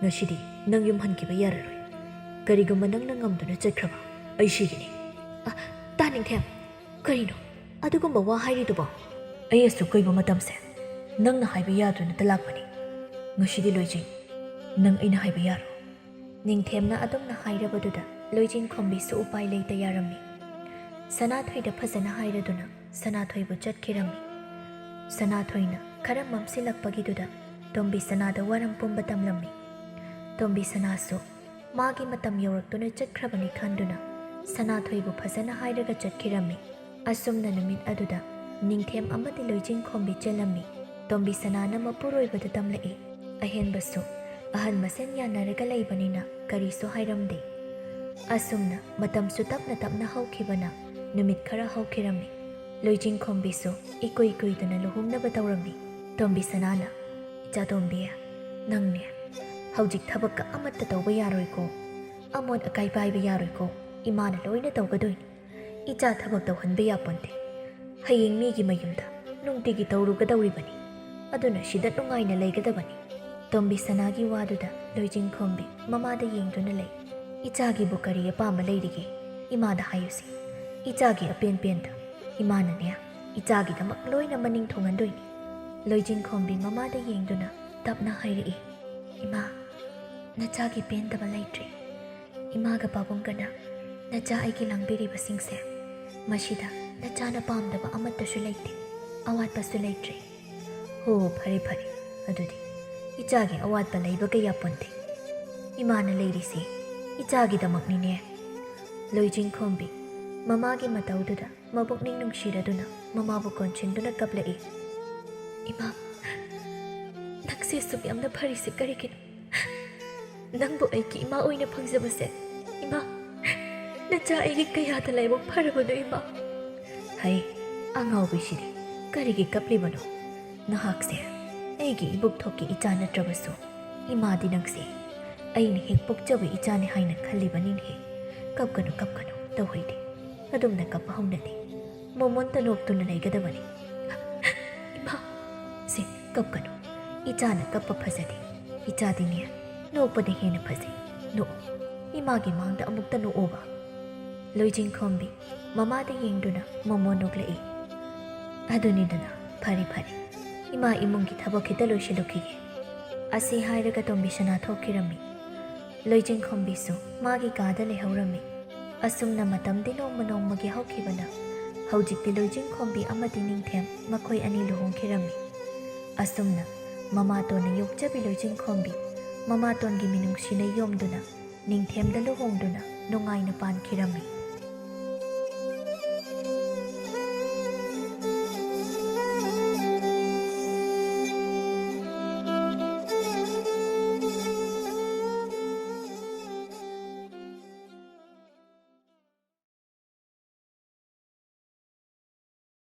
ꯉꯁꯤꯗꯤ ꯅꯪ ꯌꯨꯝ ꯍꯟꯈꯤꯕ ꯌꯥꯔꯔꯣꯏ꯫ ꯀꯔꯤꯒꯨꯝꯕ ꯅꯪꯅ ꯉꯝꯗꯨꯅ ꯆꯠꯈ꯭ꯔꯕ ꯑꯩ ꯁꯤꯒꯤꯅꯤ꯫ ꯑ, ꯇꯥꯅꯤꯡꯊꯦꯝ, ꯀꯔꯤꯅꯣ ꯑꯗꯨꯒꯨꯝꯕ ꯋꯥ ꯍꯥꯏꯔꯤꯗꯨꯕꯣ? ꯑꯩ ꯑꯁꯨꯛ ꯀꯨꯏꯕ ꯃꯇꯝꯁꯦ ꯅꯪꯅ ꯍꯥꯏꯕ ꯌꯥꯗꯨꯅꯇ ꯂꯥꯛꯄꯅꯤ꯫ ꯉꯁꯤꯗꯤ ꯂꯣꯏꯖꯤꯡ, ꯅꯪ ꯑꯩꯅ ꯍꯥꯏꯕ ꯌꯥꯔꯣ꯫ ꯅꯤꯡꯊꯦꯝꯅ ꯑꯗꯨꯝꯅ ꯍꯥꯏꯔꯕꯗꯨꯗ ꯂꯣꯏꯖꯤꯡꯈꯣꯝꯕꯤꯁꯨ ꯎꯄꯥꯏ ꯂꯩꯇ ꯌꯥꯔꯝꯃꯤ꯫ ꯁꯅꯥꯊꯣꯏꯗ ꯐꯖꯅ ꯍꯥꯏꯔꯗꯨꯅ ꯁꯅꯥꯊꯣꯏꯕꯨ ꯆꯠꯈꯤꯔꯝꯃꯤ꯫ ꯁꯅꯥꯊꯣꯏꯅ ꯈꯔ ꯃꯝꯁꯤꯜꯂꯛꯄꯒꯤꯗꯨꯗ ꯇꯣꯝꯕꯤ ꯁꯅꯥꯗ ꯋꯥꯔꯝ ꯄꯨꯝꯕ ꯇꯝꯂꯝꯃꯤ꯫ ꯇꯣꯝꯕꯤ ꯁꯅꯥꯁꯨ ꯃꯥꯒꯤ ꯃꯇꯝ ꯌꯧꯔꯛꯇꯨꯅ ꯆꯠꯈ꯭ꯔꯕꯅꯤ ꯈꯟꯗꯨꯅ ꯁꯅꯥꯊꯣꯏꯕꯨ ꯐꯖꯅ ꯍꯥꯏꯔꯒ ꯆꯠꯈꯤꯔꯝꯃꯤ꯫ ꯑꯁꯨꯝꯅ ꯅꯨꯃꯤꯠ ꯑꯗꯨꯗ ꯅꯤꯡꯊꯦꯝ ꯑꯃꯗꯤ ꯂꯣꯏꯖꯤꯡꯈꯣꯝꯕꯤ ꯆꯦꯜꯂꯝꯃꯤ꯫ ꯇꯣꯝꯕꯤ ꯁꯅꯥꯅ ꯃꯄꯨꯔꯣꯏꯕꯗ ꯇꯝꯂꯛꯏ꯫ ꯑꯍꯦꯟꯕꯁꯨ ꯑꯍꯟ ꯃꯁꯦꯟ ꯌꯥꯅꯔꯒ ꯂꯩꯕꯅꯤꯅ ꯀꯔꯤꯁꯨ ꯍꯥꯏꯔꯝꯗꯦ꯫ ꯑꯁꯨꯝꯅ ꯃꯇꯝꯁꯨ ꯇꯞꯅ ꯇꯞꯅ ꯍꯧꯈꯤꯕꯅ ꯅꯨꯃꯤꯠ ꯈꯔ ꯍꯧꯈꯤꯔꯝꯃꯤ꯫ ꯂꯣꯏꯖꯤꯡꯈꯣꯝꯕꯤꯁꯨ ꯏꯀꯨꯏ ꯀꯨꯏꯗꯅ ꯂꯨꯍꯣꯡꯅꯕ ꯇꯧꯔꯝꯃꯤ꯫ ꯇꯣꯝꯕꯤ ꯁꯅꯥꯅ, "ꯏꯆꯥ ꯇꯣꯝꯕꯤ, ꯅꯪꯅꯦ ꯍꯧꯖꯤꯛ ꯊꯕꯛꯀ ꯑꯃꯠꯇ ꯇꯧꯕ ꯌꯥꯔꯣꯏꯀꯣ꯫ ꯑꯃꯣꯠ ꯑꯀꯥꯏ ꯄꯥꯏꯕ ꯌꯥꯔꯣꯏꯀꯣ꯫ ꯏꯃꯥꯅ ꯂꯣꯏꯅ ꯇꯧꯒꯗꯣꯏꯅꯤ꯫ ꯏꯆꯥ ꯊꯕꯛ ꯇꯧꯍꯟꯕ ꯌꯥꯄꯣꯟꯇꯦ꯫ ꯍꯌꯦꯡ ꯃꯤꯒꯤ ꯃꯌꯨꯝꯗ ꯅꯨꯡꯇꯤꯒꯤ ꯇꯧꯔꯨꯒꯗꯧꯔꯤꯕꯅꯤ꯫ ꯑꯗꯨꯅ ꯁꯤꯗ ꯅꯨꯡꯉꯥꯏꯅ ꯂꯩꯒꯗꯕꯅꯤ꯫" ꯇꯣꯝꯕꯤ ꯁꯅꯥꯒꯤ ꯋꯥꯗꯨꯗ ꯂꯣꯏꯖꯤꯡꯈꯣꯝꯕꯤ ꯃꯃꯥꯗ ꯌꯦꯡꯗꯨꯅ ꯂꯩ꯫ "ꯏꯆꯥꯒꯤꯕꯨ ꯀꯔꯤ ꯑꯄꯥꯝꯕ ꯂꯩꯔꯤꯒꯦ? ꯏꯃꯥꯗ ꯍꯥꯏꯌꯨꯁꯦ꯫ ꯏꯆꯥꯒꯤ ꯑꯄꯦꯟ ꯄꯦꯟꯗ ꯏꯃꯥꯅꯅꯦ ꯏꯆꯥꯒꯤꯗꯃꯛ ꯂꯣꯏꯅ ꯃꯅꯤꯡ ꯊꯨꯡꯍꯟꯗꯣꯏꯅꯤ꯫" ꯂꯣꯏꯖꯤꯡꯈꯣꯝꯕꯤ ꯃꯃꯥꯗ ꯌꯦꯡꯗꯨꯅ ꯇꯞꯅ ꯍꯥꯏꯔꯛꯏ, "ꯏꯃꯥ, ꯅꯆꯥꯒꯤ ꯄꯦꯟꯗꯕ ꯂꯩꯇ꯭ꯔꯦ꯫ ꯏꯃꯥꯒ ꯄꯥꯕꯨꯡꯒꯅ ꯅꯆꯥ ꯑꯩꯒꯤ ꯂꯥꯡꯕꯤꯔꯤꯕꯁꯤꯡꯁꯦ, ꯃꯁꯤꯗ ꯅꯆꯥꯅ ꯄꯥꯝꯗꯕ ꯑꯃꯠꯇꯁꯨ ꯂꯩꯇꯦ, ꯑꯋꯥꯠꯄꯁꯨ ꯂꯩꯇ꯭ꯔꯦ꯫" "ꯍꯣ, ꯐꯔꯦ ꯐꯔꯦ, ꯑꯗꯨꯗꯤ ꯏꯆꯥꯒꯤ ꯑꯋꯥꯠꯄ ꯂꯩꯕ ꯀꯌꯥ ꯄꯣꯟꯇꯦ꯫ ꯏꯃꯥꯅ ꯂꯩꯔꯤꯁꯤ ꯏꯆꯥꯒꯤꯗꯃꯛꯅꯤꯅꯦ꯫" ꯂꯣꯏꯖꯤꯡꯈꯣꯝꯕꯤ ꯃꯃꯥꯒꯤ ꯃꯇꯧꯗꯨꯗ ꯃꯕꯨꯛꯅꯤꯡ ꯅꯨꯡꯁꯤꯔꯗꯨꯅ ꯃꯃꯥꯕꯨ ꯀꯣꯟꯁꯤꯟꯗꯨꯅ ꯀꯞꯂꯛꯏ꯫ "ꯏꯃꯥ, ꯅꯪꯁꯦ ꯑꯁꯨꯛ ꯌꯥꯝꯅ ꯐꯔꯤꯁꯦ ꯀꯔꯤꯒꯤꯅꯣ? ꯅꯪꯕꯨ ꯑꯩꯒꯤ ꯏꯃꯥ ꯑꯣꯏꯅ ꯐꯪꯖꯕꯁꯦ, ꯏꯃꯥ, ꯅꯆꯥ ꯑꯩꯒꯤ ꯀꯌꯥꯗ ꯂꯥꯏꯕꯛ ꯐꯔꯕꯅꯣ ꯏꯃꯥ?" "ꯍꯩ, ꯑꯉꯥꯎꯕꯤꯁꯤꯗꯤ ꯀꯔꯤꯒꯤ ꯀꯞꯂꯤꯕꯅꯣ? ꯅꯍꯥꯛꯁꯦ ꯑꯩꯒꯤ ꯏꯕꯨꯛ ꯊꯣꯛꯀꯤ ꯏꯆꯥ ꯅꯠꯇ꯭ꯔꯕꯁꯨ ꯏꯃꯥꯗꯤ ꯅꯪꯁꯦ ꯑꯩꯅ ꯍꯦꯛ ꯄꯣꯛꯆꯕ ꯏꯆꯥꯅꯤ ꯍꯥꯏꯅ ꯈꯜꯂꯤꯕꯅꯤꯅꯦꯍꯦ꯫ "ꯀꯞꯀꯅꯨ, ꯀꯞꯀꯅꯨ, ꯇꯧꯍꯩꯗꯦ꯫ ꯑꯗꯨꯝꯅ ꯀꯞꯄ ꯍꯧꯅꯗꯦ꯫ ꯃꯣꯃꯣꯟꯇ ꯅꯣꯛꯇꯨꯅ ꯂꯩꯒꯗꯕꯅꯤ꯫" "ꯏꯃꯥ!" "ꯁꯦ, ꯀꯞꯀꯅꯨ꯫ ꯏꯆꯥꯅ ꯀꯞꯄ ꯐꯖꯗꯦ꯫ ꯏꯆꯥꯗꯤꯅꯦ, ꯅꯣꯛꯄꯅ ꯍꯦꯟꯅ ꯐꯖꯩ꯫ ꯅꯣꯛꯑꯣ꯫ ꯏꯃꯥꯒꯤ ꯃꯥꯡꯗ ꯑꯃꯨꯛꯇ ꯅꯣꯛꯑꯣꯕ꯫" ꯂꯣꯏꯖꯤꯡꯈꯣꯝꯕꯤ ꯃꯃꯥꯗ ꯌꯦꯡꯗꯨꯅ ꯃꯣꯃꯣꯟ ꯅꯣꯛꯂꯛꯏ꯫ "ꯑꯗꯨꯅꯤꯗꯅ, ꯐꯔꯦ, ꯐꯔꯦ꯫ ꯏꯃꯥ ꯏꯃꯨꯡꯒꯤ ꯊꯕꯛ ꯈꯤꯇ ꯂꯣꯏꯁꯤꯜꯂꯨꯈꯤꯒꯦ꯫" ꯑꯁꯤ ꯍꯥꯏꯔꯒ ꯇꯣꯝꯕꯤꯁꯅꯥ ꯊꯣꯛꯈꯤꯔꯝꯃꯤ꯫ ꯂꯣꯏꯖꯤꯡꯈꯣꯝꯕꯤꯁꯨ ꯃꯥꯒꯤ ꯀꯥꯗ ꯂꯩꯍꯧꯔꯝꯃꯤ꯫ ꯑꯁꯨꯝꯅ ꯃꯇꯝꯗꯤ ꯅꯣꯡꯃ ꯅꯣꯡꯃꯒꯤ ꯍꯧꯈꯤꯕꯅ ꯍꯧꯖꯤꯛꯇꯤ ꯂꯣꯏꯖꯤꯡꯈꯣꯝꯕꯤ ꯑꯃꯗꯤ ꯅꯤꯡꯊꯦꯝ ꯃꯈꯣꯏ ꯑꯅꯤ ꯂꯨꯍꯣꯡꯈꯤꯔꯝꯃꯤ꯫ ꯑꯁꯨꯝꯅ ꯃꯃꯥꯇꯣꯟꯅ ꯌꯣꯛꯆꯕꯤ ꯂꯣꯏꯖꯤꯡꯈꯣꯝꯕꯤ ꯃꯃꯥꯇꯣꯟꯒꯤ ꯃꯤꯅꯨꯡꯁꯤꯅ ꯌꯣꯝꯗꯨꯅ ꯅꯤꯡꯊꯦꯝꯗ ꯂꯨꯍꯣꯡꯗꯨꯅ ꯅꯨꯡꯉꯥꯏꯅ ꯄꯥꯟꯈꯤꯔꯝꯃꯤ꯫